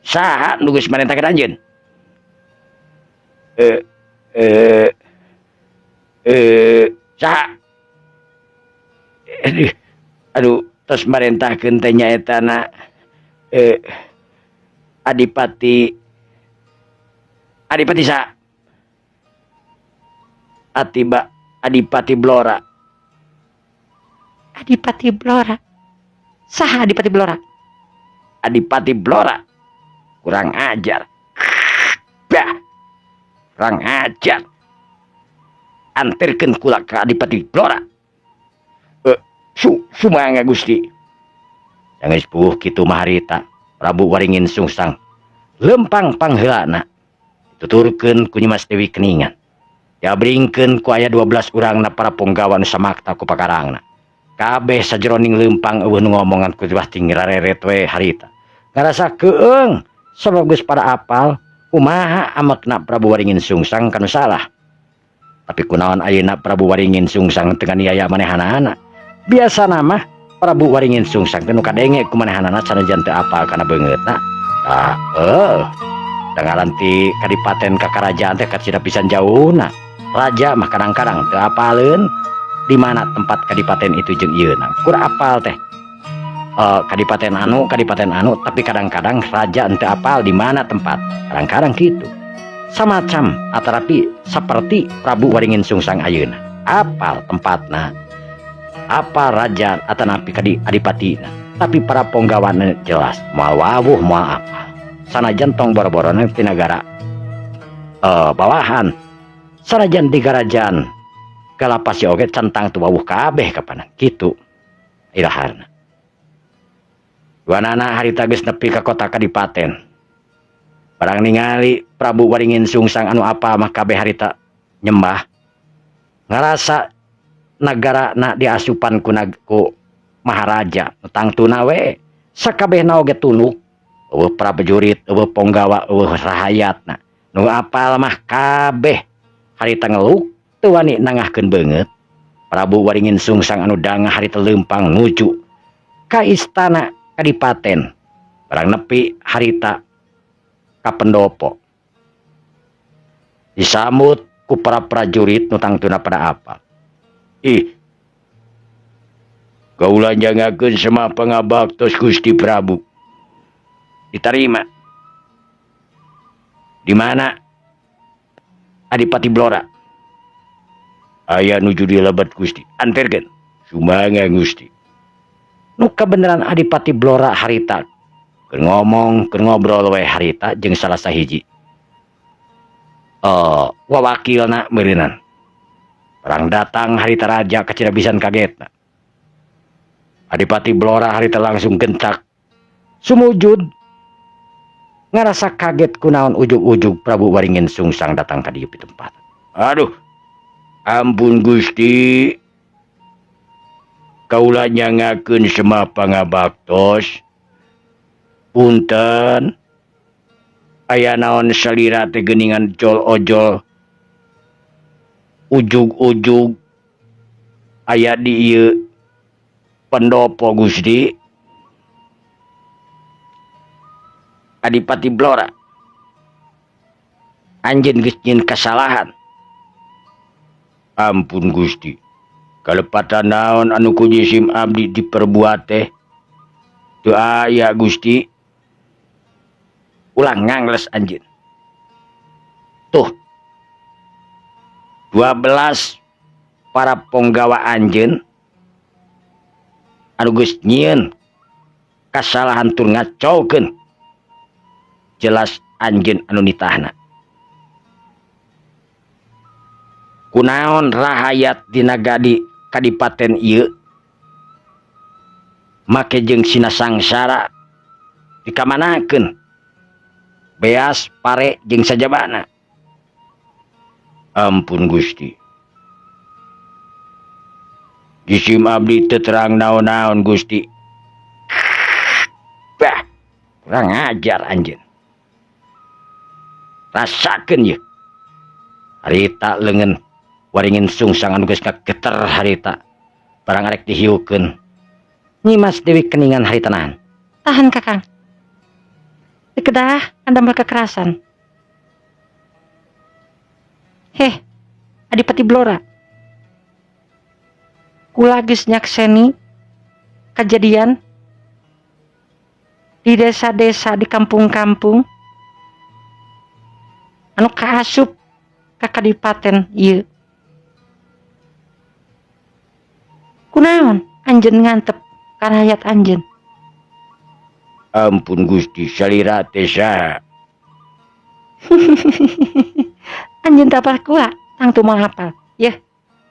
Saha nu geus marentakeun anjeun? Saha? Aduh, aduh, tos marentahkeun teh nyaeta na Adipati, Adipati saha? Atiba Adipati Blora. Adipati Blora. Saha Adipati Blora? Adipati Blora. Kurang ajar. Bah. Kurang ajar. Anterkeun kula ka Adipati Blora. Sumangga Gusti. Sanggeus puguh kitu mah harita Prabu Waringin Sungsang lempang pangheulana dituturkeun ku Nyimas Dewi Keningan. Diabringkeun ku aya 12 urangna para ponggawa nu samakta ku pakarangna. Kabeh sajeroning lempang eueuh nu ngomongan ku tibah ting rareret we harita. Ngarasa keung sabab geus pada apal kumaha amekna Prabu Waringin Sungsang kanu salah. Tapi kunaon ayeuna Prabu Waringin Sungsang teu nganiaya manehanana. Biasana mah Prabu Waringin Sungsang teh nu kadenge ku manehanana sanajan teu apal kana beungeutna. Tah, dangaran ti kadipaten ka karajaan teh kacida pisan jauhna. Raja mah kadang-kadang teu apaleun di mana tempat kadipaten itu jeung ieuna. Kur apal teh. Kadipaten anu, kadipaten anu, tapi kadang-kadang raja henteu apal di mana tempat. Kadang-kadang gitu. Samacam atarapi seperti Prabu Waringin Sungsang ayeuna. Apal tempatna, apal raja atanapi kadi adipatina. Tapi para ponggawana jelas moal wawuh, moal apal. Sanajan tong boro-borona ti nagara bawahan. Sanajan di kerajaan Galapasi oge centang tu wawuh kabeh kapanan. Kitu iraharna. Duanana harita geus nepi ka kota kadipaten. Barang ningali Prabu Waringin Sungsang anu apa mah kabeh harita nyembah. Ngarasa nagara na diasupan ku maharaja tangtuna we sakabehna oge tunduk. Eueuh prajurit, eueuh ponggawa, eueuh rahayatna. Nu apal mah kabeh harita ngeluk teu wani nangahkeun beungeut. Prabu Waringin Sungsang anu dangah harita leumpang nuju ka istana kadipaten. Barang nepi harita ka pendopo. Disambut ku para prajurit nu tangtuna pada apal. Ih, kaula nyangakeun semah pangabaktos Gusti Prabu. Diterima. Di mana Adipati Blora? Aya nuju di lebet Gusti. Anterkeun. Sumangga Gusti. Nu kabeneran Adipati Blora harita keur ngomong, keur ngobrol we harita jeung salah sahiji wawakilna meureunan. Barang datang harita raja kacida pisan kagetna. Adipati Blora harita langsung gentak sumujud ngarasa kaget kunaon ujug-ujug Prabu Waringin Sungsang datang ka dieu tempat. Aduh, ampun Gusti, kaula nyangakeun semah pangabaktos. Punten, aya naon salira teh geuningan jol ojol ujug-ujug aya di ieu pendopo Gusti. Adipati Blora, anjeun geus nyieun kasalahan. Ampun Gusti, kalepatan naon anu ku jisim abdi diperbuat teh teu aya Gusti. Ulah ngangles anjeun. Tuh 12 para ponggawa anjeun anu geus nyieun kasalahan tur ngacaukeun, jelas anjeun anu nitahna. Kunaon rahayat dina gadi kadipaten ieu make jeung sina sangsara dikamanakeun beas pare jeung sajabana. Ampun Gusti, jisim abdi teu terang naon-naon Gusti. Bah, kurang ajar anjeun. Rasakeun ye. Harita leungeun Waringin Sungsang anu geus ngageter harita. Barang arek dihiukeun. Nyimas Dewi Keningan harita nahan. Tahan Kakang. Dikedah andamel kekerasan. Heh, Adipati Blora. Kula geus nyakseni kejadian di desa-desa, di kampung-kampung anu kaasup ka kadipaten ieu. Kunaon anjeun ngantep ka rahayat anjeun? Ampun Gusti, salira teh saha? Anjeun teh apal kula, tangtu moal hafal. Yeuh,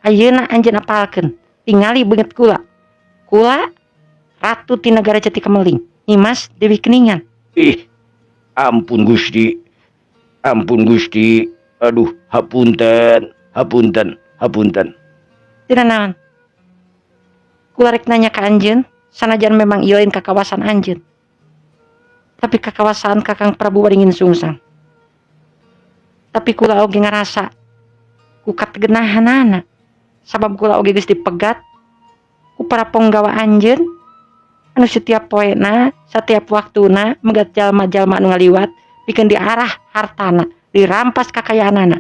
ayeuna anjeun apalkeun. Tingali beungeut kula. Kula ratu ti nagara Jati Kemeling, Nyimas Dewi Keningan. Ih, ampun Gusti. Ampun Gusti. Aduh, hapunten, hapunten, hapunten. Tina naon? Kula rek nanya ka anjeun, sanajan memang ieu lain ka kawasan anjeun. Tapi ka kawasan Kakang Prabu Waringin Sungsang. Tapi kula oge ngarasa ku kategenahanana. Sabab kula oge geus dipegat ku para ponggawa anjeun anu setiap poena, setiap waktuna megat jalma-jalma anu ngaliwat pikeun diarah hartana, dirampas kakayaanana.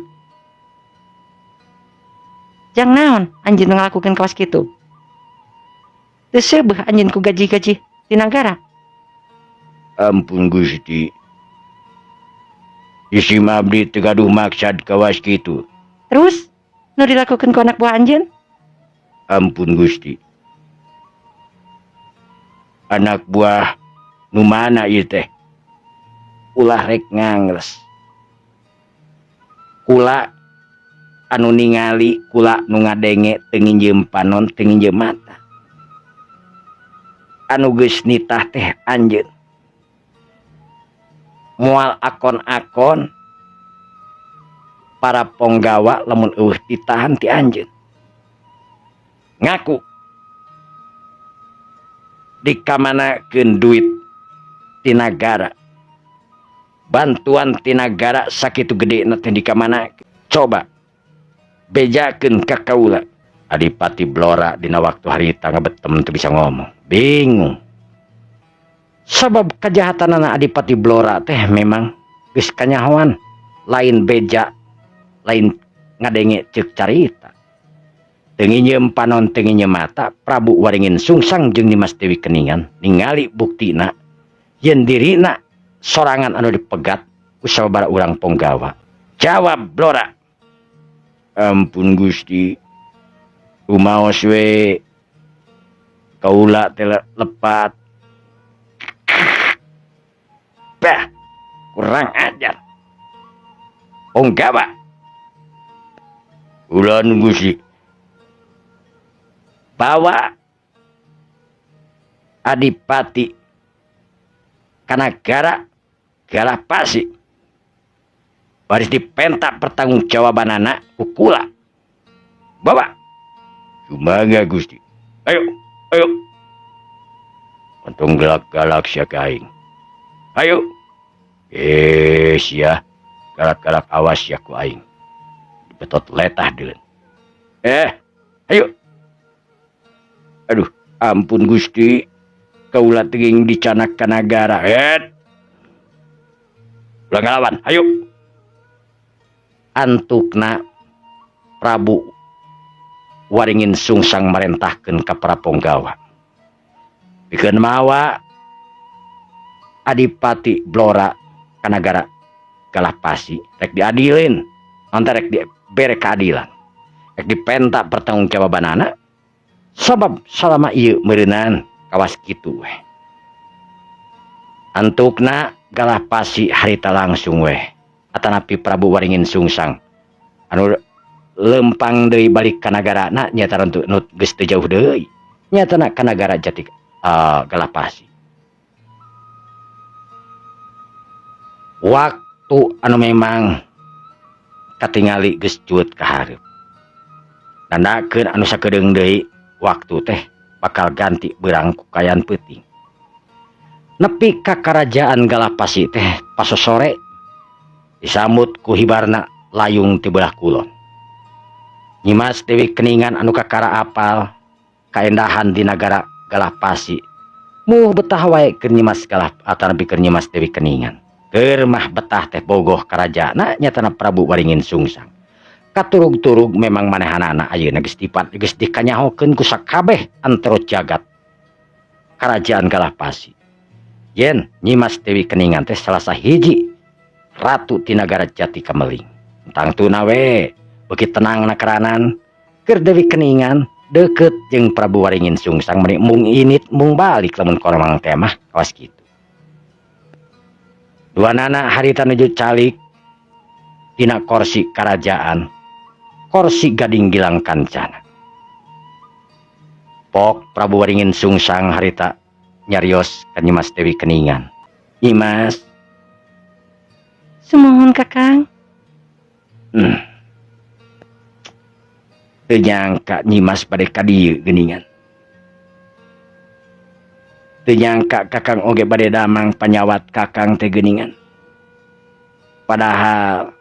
Jang naon anjeun ngalakukeun kawas kitu? Teu seubeuh anjeun ku gaji-gaji Ti nagara. Ampun Gusti. Isi abdi teu gaduh maksad kawas kitu. Terus nu dilakukeun ku anak buah anjeun? Ampun Gusti. Anak buah nu mana ieu teh? Ulah rek ngangles. Kula anu ningali, kula nu ngadenge teu nginjeum panon, teu nginjeum mata. Anu geus nitah teh anjeun. Moal akon-akon para ponggawa lamun eueuh ditahan ti anjeun. Ngaku dikamanakeun duit ti nagara, bantuan ti nagara sakitu gedena teh dikamanakeun. Coba bejakeun ka kaula. Adipati Blora dina waktu harita ngabetem teu bisa ngomong, bingung. Sabab kajahatanana Adipati Blora teh memang geus kanyahoan, lain beja, lain ngadenge ceuk carita. Teu nginjeum panon, teu nginjeum mata, Prabu Waringin Sungsang jeung Nyimas Dewi Keningan ningali buktina yen dirina sorangan anu dipegat ku sababaraha urang ponggawa. Jawab Blora. Ampun Gusti, rumaos we kaula teh lepat. Bah, kurang ajar. Ponggawa. Ulan Gusti. Bawa Adipati Kanagara Galapasi. Baris dipenta pertanggungjawabanana ku kula. Bawa. Sumaga Gusti. Ayo, ayo. Untung galak-galak sia ka aing. Ayo. Sia. Galak-galak awas sia ku aing. Betot letah deun. Ayo. Aduh, ampun Gusti. Kaula teuing dicanak ka nagara. Ulah ngalawan, ayo. Antukna Prabu Waringin Sungsang marentahkeun ka para ponggawa. Pikeun mawa Adipati Blora ka nagara Galapasi rek diadilin, nanti rek dibere keadilan, rek dipenta pertanggungjawabanana. Sabab salama ieu meureunan kawas kitu weh. Antukna Galapasi harita langsung weh. Atanapi Prabu Waringin Sungsang anu lempang deui balik ka nagarana nyata rentu nu geus teu jauh deui. Nyatana ka nagara Jati Galapasi. Waktu anu memang katingali geus cuut ka hareup. Nandakeun anu sakedeung deui waktu teh bakal ganti beurang ku kayan peuting. Nepi ka karajaan Galapasi teh pasosore disambut ku hibarna layung ti belah kulon. Nyimas Dewi Keningan anu kakara apal kaendahan di nagara Galapasi. Muh betah wae keur Nyimas Galah atanapi keur Nyimas Dewi Keningan. Keur mah betah teh bogoh karajaana nyatana Prabu Waringin Sungsang. Katurug-turug memang manehanana ayeuna geus dipat geus dikanyahokeun ku sakabeh antara jagat karajaan Galapasi. Yen Nyimas Dewi Keningan teh salah sahiji ratu ti nagara Jati Kameling. Tangtuna we beuki tenang nakeranan keur Dewi Keningan deukeut jeung Prabu Waringin Sungsang meni mung init mung balik lamun koromang teh mah kawas kitu. Duanana harita nuju calik dina korsi karajaan, korsi gading gilang kancana. Pok Prabu Waringin Sungsang harita nyarios ka Nyimas Dewi Keningan. Nyimas. Sumuhun Kakang. Teu nyangka Nyimas bade ka dieu geuningan. Teu nyangka Kakang oge bade damang panyawat Kakang teh geuningan. Padahal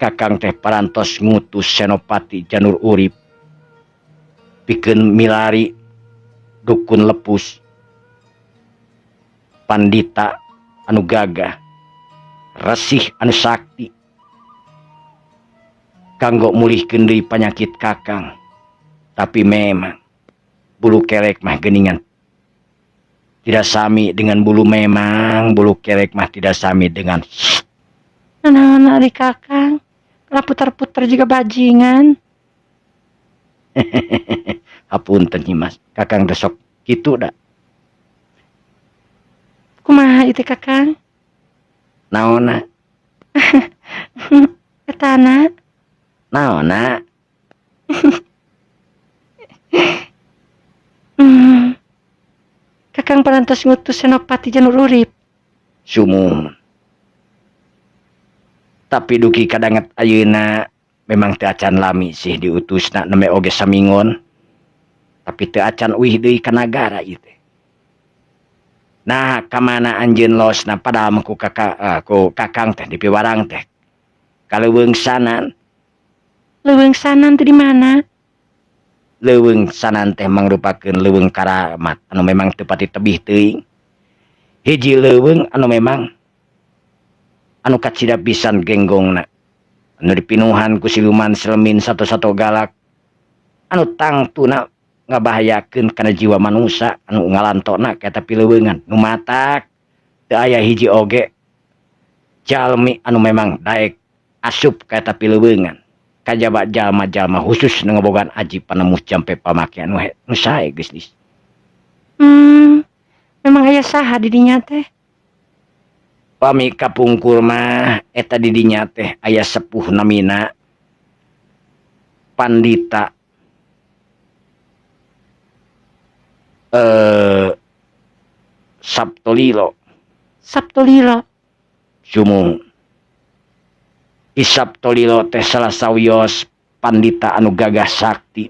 Kakang teh parantos ngutus Senopati Janur Urip pikeun milari dukun lepus pandita anu gagah resih anu sakti kanggo mulihkeun deui panyakit Kakang. Tapi memang bulu kelek mah geuningan Tidak sami dengan bulu, memang bulu kerek mah tidak sami dengan Nanaon ari Kakang? Kalah putar-putar juga bajingan. Hapunten Nyimas, Kakang teh sok kitu da. Kumaha itu Kakang? Naonna? Etana. Naonna? Kakang parantos ngutus Senopati Janur Urip. Sumuhun. Tapi duki kadanget ayeuna memang teu acan lami sih diutusna nembe oge samingon. Tapi teu acan uih deui ka nagara ieu teh. Nah, ka mana anjeun losna padahal mah ku ku Kakang teh dipiwarang teh. Ka leuweung sanan. Leuweung sanan teh di mana? Leuweung sanan teh mangrupakeun leuweung karamat anu memang teu pati tebih teuing. Hiji leuweung anu memang anu kacida pisan genggongna. Anu dipinuhan ku siluman selemin satu-satu galak. Anu tangtuna ngabahayakeun kana jiwa manusia anu ngalantona ka eta pileuweungan. Nu matak teu aya hiji oge jalmi anu memang daek asup ka eta pileuweungan. Kajaba jalma-jalma khusus nu ngabogaan aji panemu jampe pamake anu nu sae geus dis. Memang aya saha di dinya teh? Pami kapungkur mah eta di dinya teh aya sepuh namina Pandita Saptolilo. Saptolilo. Sumuhun. Ki Saptolilo teh salah sawios pandita anu gagah sakti,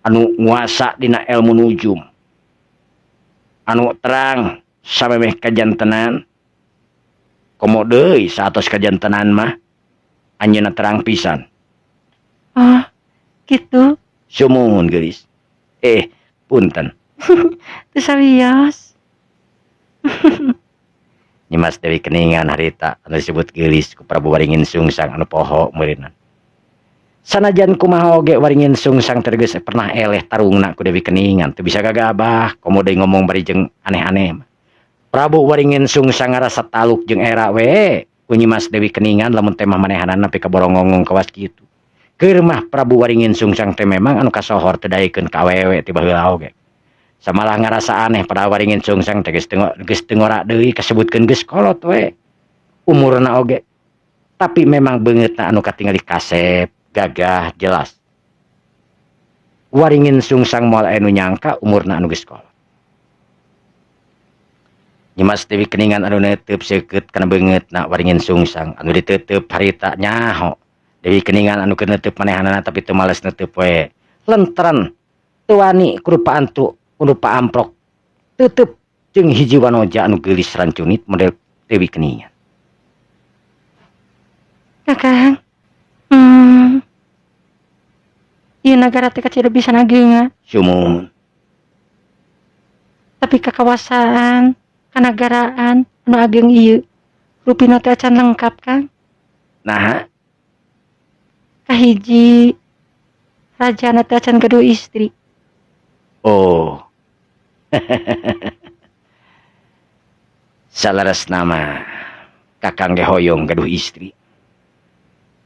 anu nguasa dina ilmu nujum, anu terang samemeh kajantenan. Komo deui saatos kajantenan mah anjeunna terang pisan. Ah, kitu. Sumuhun geulis. Punten. Teu sawios. Nyimas Dewi Keningan harita anu disebut geulis ku Prabu Waringin Sungsang anu poho meureunna. Sanajan kumaha oge Waringin Sungsang teh geus pernah eleh tarungna ku Dewi Keningan teu bisa gagabah komo deui ngomong bari jeung aneh-aneh. Prabu Waringin Sungsang ngarasa taluk jeung era we ku Nyimas Dewi Keningan lamun teh mah manehanana nepi ka borongongong kawas kitu. Keur mah Prabu Waringin Sungsang teh memang anu kasohor teu daekeun ka awewe ti baheula oge. Samalah ngarasa aneh pada Waringin Sungsang teh geus teu ngora deui kasebutkeun geus kolot we umurna oge. Tapi memang beungeutna anu katingali kasep, gagah, jelas. Waringin Sungsang moal aya nu nyangka umurna anu geus kolot. Nyimas Dewi Keningan anu neuteub seukeut kana beungeutna Waringin Sungsang anu diteuteub harita nyaho. Dewi Keningan anu keur neuteub manehanana tapi teu males neuteub we. Lentran teu wani kudu paantu kudu paamprok tetep jeung hiji wanoja anu geulis rancunit model Dewi Keningan. Kakang, ieu nagara teh kacida pisan ageungna. Sumuhun. Tapi kakawasaan, kanagaraan anu ageung ieu rupina teh acan lengkap, Kang. Naha? Kahiji rajana teh acan gaduh istri. Oh. Salaras nama Kakang ge hoyong gaduh istri.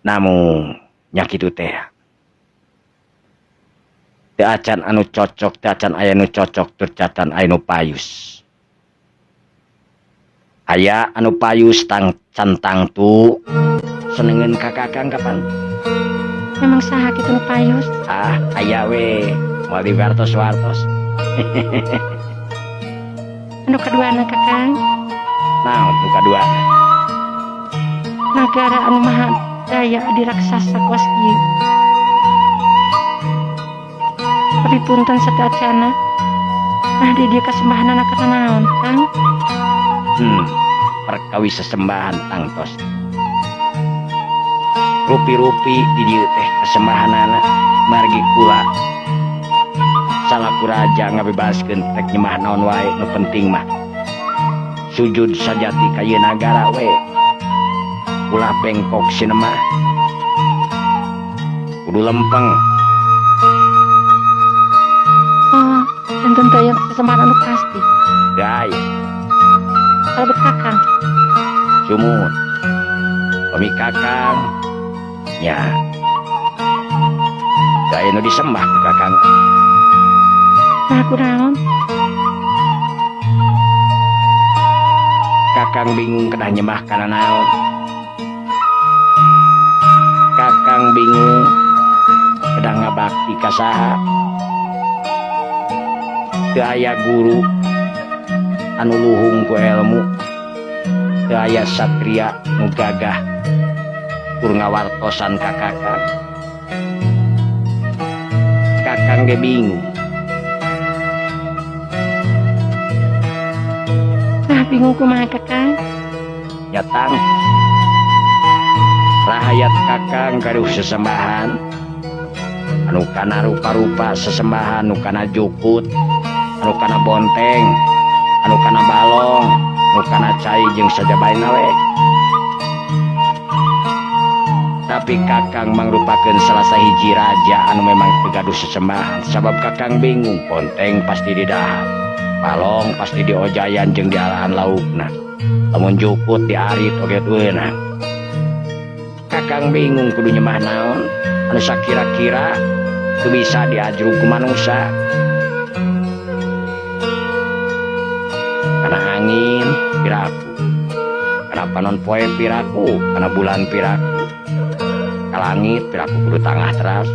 Namun nya kitu teh. Teu acan anu cocok, teu acan aya nu cocok, tur cacan aya nu payus. Aya anu payus tang can tangtu senengeun ka Kakang kapan? Memang saha kitu nu payus? Ah, aya we, moal diwartos-wartos. Anu kaduana Kakang? Naon nu kaduana? Nagara anu maha daya adi raksasa kuas ieu. Tapi punten sateuacana. Nah di dieu kasembahanana kana naon, Kang? Perkawis sesembahan tangtos. Rupi-rupi di dieu teh kasembahanana margi kula. Salaku raja ngabebaskeun rek nyembah naon wae nu penting mah sujud sajati ka ieu nagara we. Ulah bengkok sinemah. Kudu lempeng. Oh, enten teh aya sesembahan anu pasti. Teu aya. Kalebet Kakang. Sumuhun. Pami Kakang nya teu aya nu disembah ku Kakang. Nah, kunaon? Kakang bingung kedah nyembah kana naon. Kakang bingung kedah ngabakti ka saha. Teu aya guru anu luhung ku ilmu, teu aya satria nu gagah tur ngawartosan ka Kakang. Kakang ge bingung. Nah, bingung kumaha Kakang? Nyatang rahayat Kakang gaduh sesembahan anu kana rupa-rupa sesembahan, anu kana jukut, anu kana bonteng, anu kana balong, anu kana cai jeung sajabaina we. Tapi Kakang mangrupakeun salah sahiji raja anu memang teu gaduh sesembahan, sabab Kakang bingung. Bonteng pasti didahar, balong pasti diojayan jeung dialahan laukna, lamun jukut diarit oge weunang. Kakang bingung kudu nyembah naon anu sakira-kira teu bisa diajrug ku manungsa. Kana angin piraku, kana panon poe piraku, kana bulan piraku, ka langit piraku kudu tangah teras.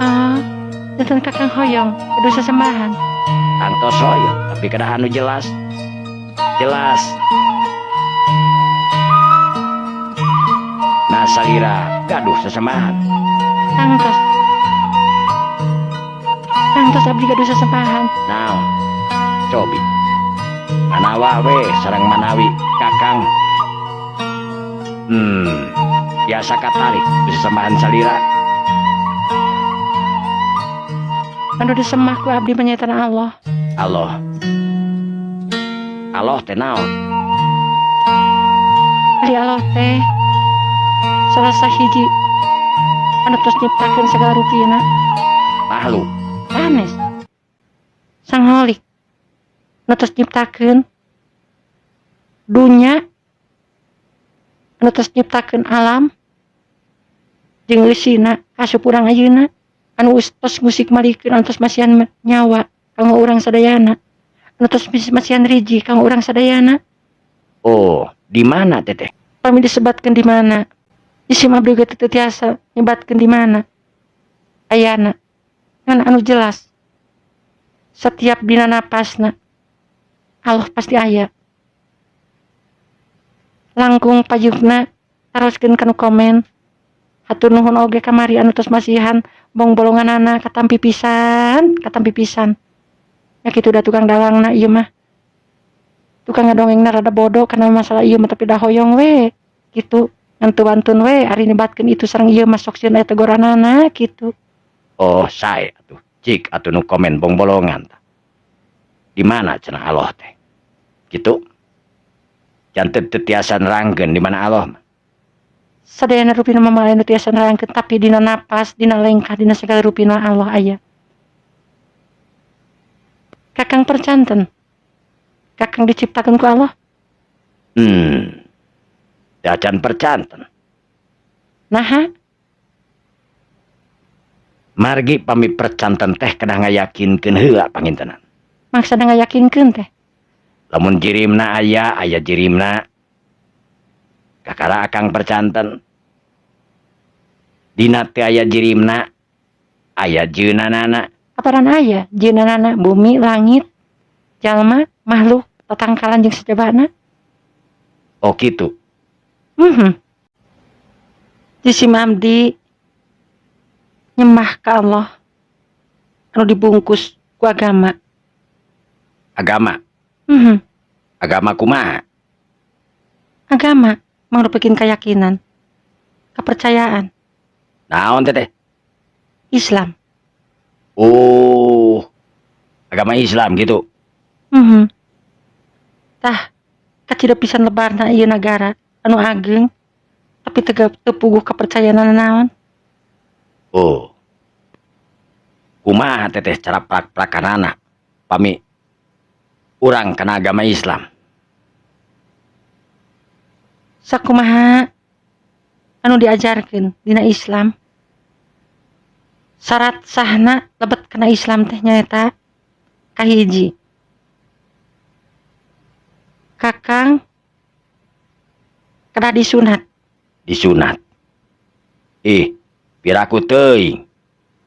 Ah, janten Kakang hoyong kudu sesembahan. Tangtos hoyong, tapi kedah anu jelas. Jelas. Nah, salira gaduh sesembahan. Tangtos. Tangtos abdi gaduh sesembahan. Naon? Cobi. Manawa we sareng manawi Kakang. Biasa katarik sesembahan salira. Anu disembah ku abdi panjaitan Allah. Allah. Allah teh naon? Ari Allah teh salah sahiji anu tos nyiptakeun segala rupina. Makhluk. Sanes. Sang Holik anu tos nyiptakeun dunya, anu tos nyiptakeun alam jeung eusina asup urang ayeuna, anu tos ngusik malikeun, anu tos masihan nyawa kanggo urang sadayana, anu tos masihan riji kanggo urang sadayana. Oh, di mana teteh? Pami disebatkeun di mana? Isim abdi ge teu tiasa nyebatkeun di mana ayana. Ngan anu jelas setiap dina napasna Allah pasti aya. Langkung payugna taroskeun kanu komen. Hatur nuhun oge kamari anu tos masihan bongbolonganana katampi pisan, katampi pisan. Ya kitu da tukang dalangna ieu mah. Tukang ngadongengna rada bodoh kana masalah ieu mah, tapi da hoyong we kitu. Ngan teu wantun we ari nyebatkeun itu sareng ieu mah sok sieun aya tegoranana kitu. Oh, sae atuh. Cik atuh nu komen bongbolongan tah. Di mana cenah Allah teh? Kitu. Janten teu tiasa nerangkeun di mana Allah mah. Sadayana rupina mah aya nu tiasa nerangkeun, tapi dina napas, dina lengkah, dina segala rupina Allah aya. Kakang percanten. Kakang diciptakeun ku Allah. Dacan percanten. Naha? Margi pami percanten teh kedah ngayakinkeun heula pangintenan. Maksana ngayakinkeun teh? Lamun jirimna aya, aya jirimna. Kakara akang percanten. Dina teh aya jirimna, aya jeunanana. Aparan aya jeunanana bumi, langit, jalma, makhluk, tatangkalan jeung sajabana. Oh kitu. Jisim abdi nyembah ka Allah anu dibungkus ku agama. Agama? Agama kumaha? Agama mangrupakeun keyakinan, kepercayaan. Naon teh teh? Islam. Oh, agama Islam gitu. Tah, kacida pisan lebarna ieu nagara anu ageng, tapi teu puguh kepercayaan naon. Oh. Kumaha teteh cara prak-prakanana pami Urang kana agama Islam? Sakumaha anu diajarkeun dina Islam, syarat sahna lebet kana Islam teh nyaeta kahiji, Kakang kedah disunat. Disunat? Ih, piraku teuing.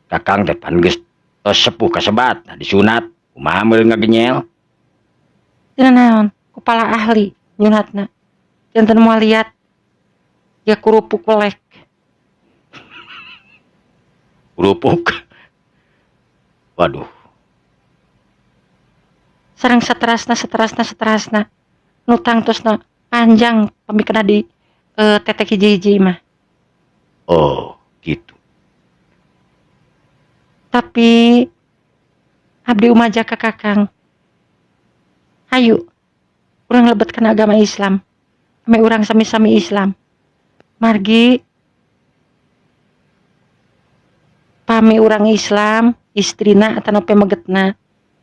Kakang teh pan geus tos sepuh kasebat, nah disunat kumaha meul ngagenyel? Tina naon? Ku pala ahli nyunatna. Janten moal liat ya kurupuk welek. Kerupuk. Waduh. Sareng saterasna, saterasna, saterasna. Nu tangtosna panjang pami kena di tetek hiji-hiji mah. Oh, gitu. Tapi abdi umaja ka Kakang. Hayu urang lebet kana agama Islam. Ame urang sami-sami Islam. Margi pami urang Islam, istrina atanapi pamegetna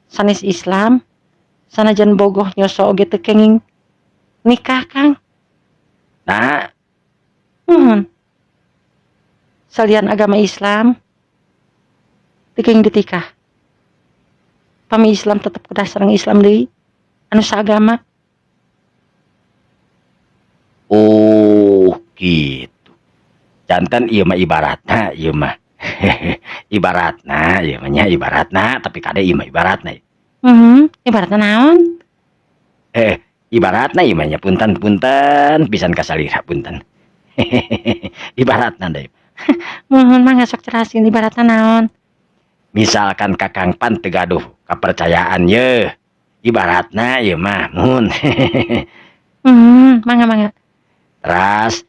sanes Islam, sanajan bogoh nyoso oge teu kenging nikah, Kang. Nah, Muhun. Salian agama Islam teu kenging ditikah. Pami Islam tetep kedah sareng Islam deui anu saagama. Oh, gitu. Janten ieu mah ibaratna ieu mah. Ibaratna ieu mah nya, ibaratna, tapi kade ieu mah ibaratna. Ibaratna naon? Ibaratna ieu mah nya, punten-punten pisan ka salira, punten. Ibaratna deui. Muhun, mangga sok jelasin ibaratna naon. Misalkan Kakang pan teu gaduh kepercayaan ye. Ibaratna ieu mah muhun. Mangga mangga. Teras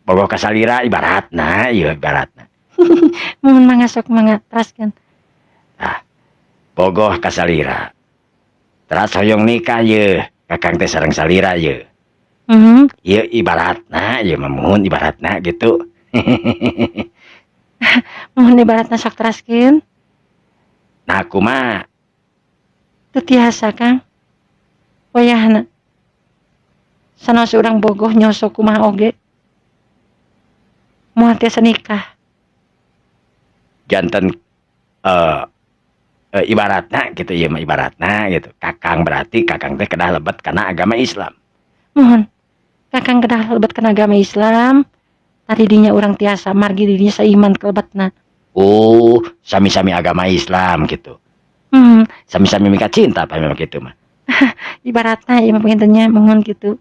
bogoh ka salira ibaratna ieu, ibaratna. Muhun, mangga sok, mangga teraskeun. Tah, bogoh ka salira. Teras hoyong nikah ye, Kakang teh sareng salira ye. Ieu ibaratna ieu mah, muhun, ibaratna gitu. Muhun, ibaratna sok teraskeun. Nah, kumaha? Teu tiasa, Kang. Wayahna. Sanaos urang bogoh nyoso kumaha oge. Moal tiasa nikah. Janten ibaratna gitu ieu mah, ibaratna gitu. Kakang berarti Kakang teh kedah lebet kana agama Islam. Muhun. Kakang kedah lebet kana agama Islam. Tadi dinya urang tiasa, margi dinya saiman kelebetna. Oh, sami-sami agama Islam gitu. Sami-sami mika cinta apa memang gitu mah. Ibaratna ieu mah panginten nya, muhun gitu.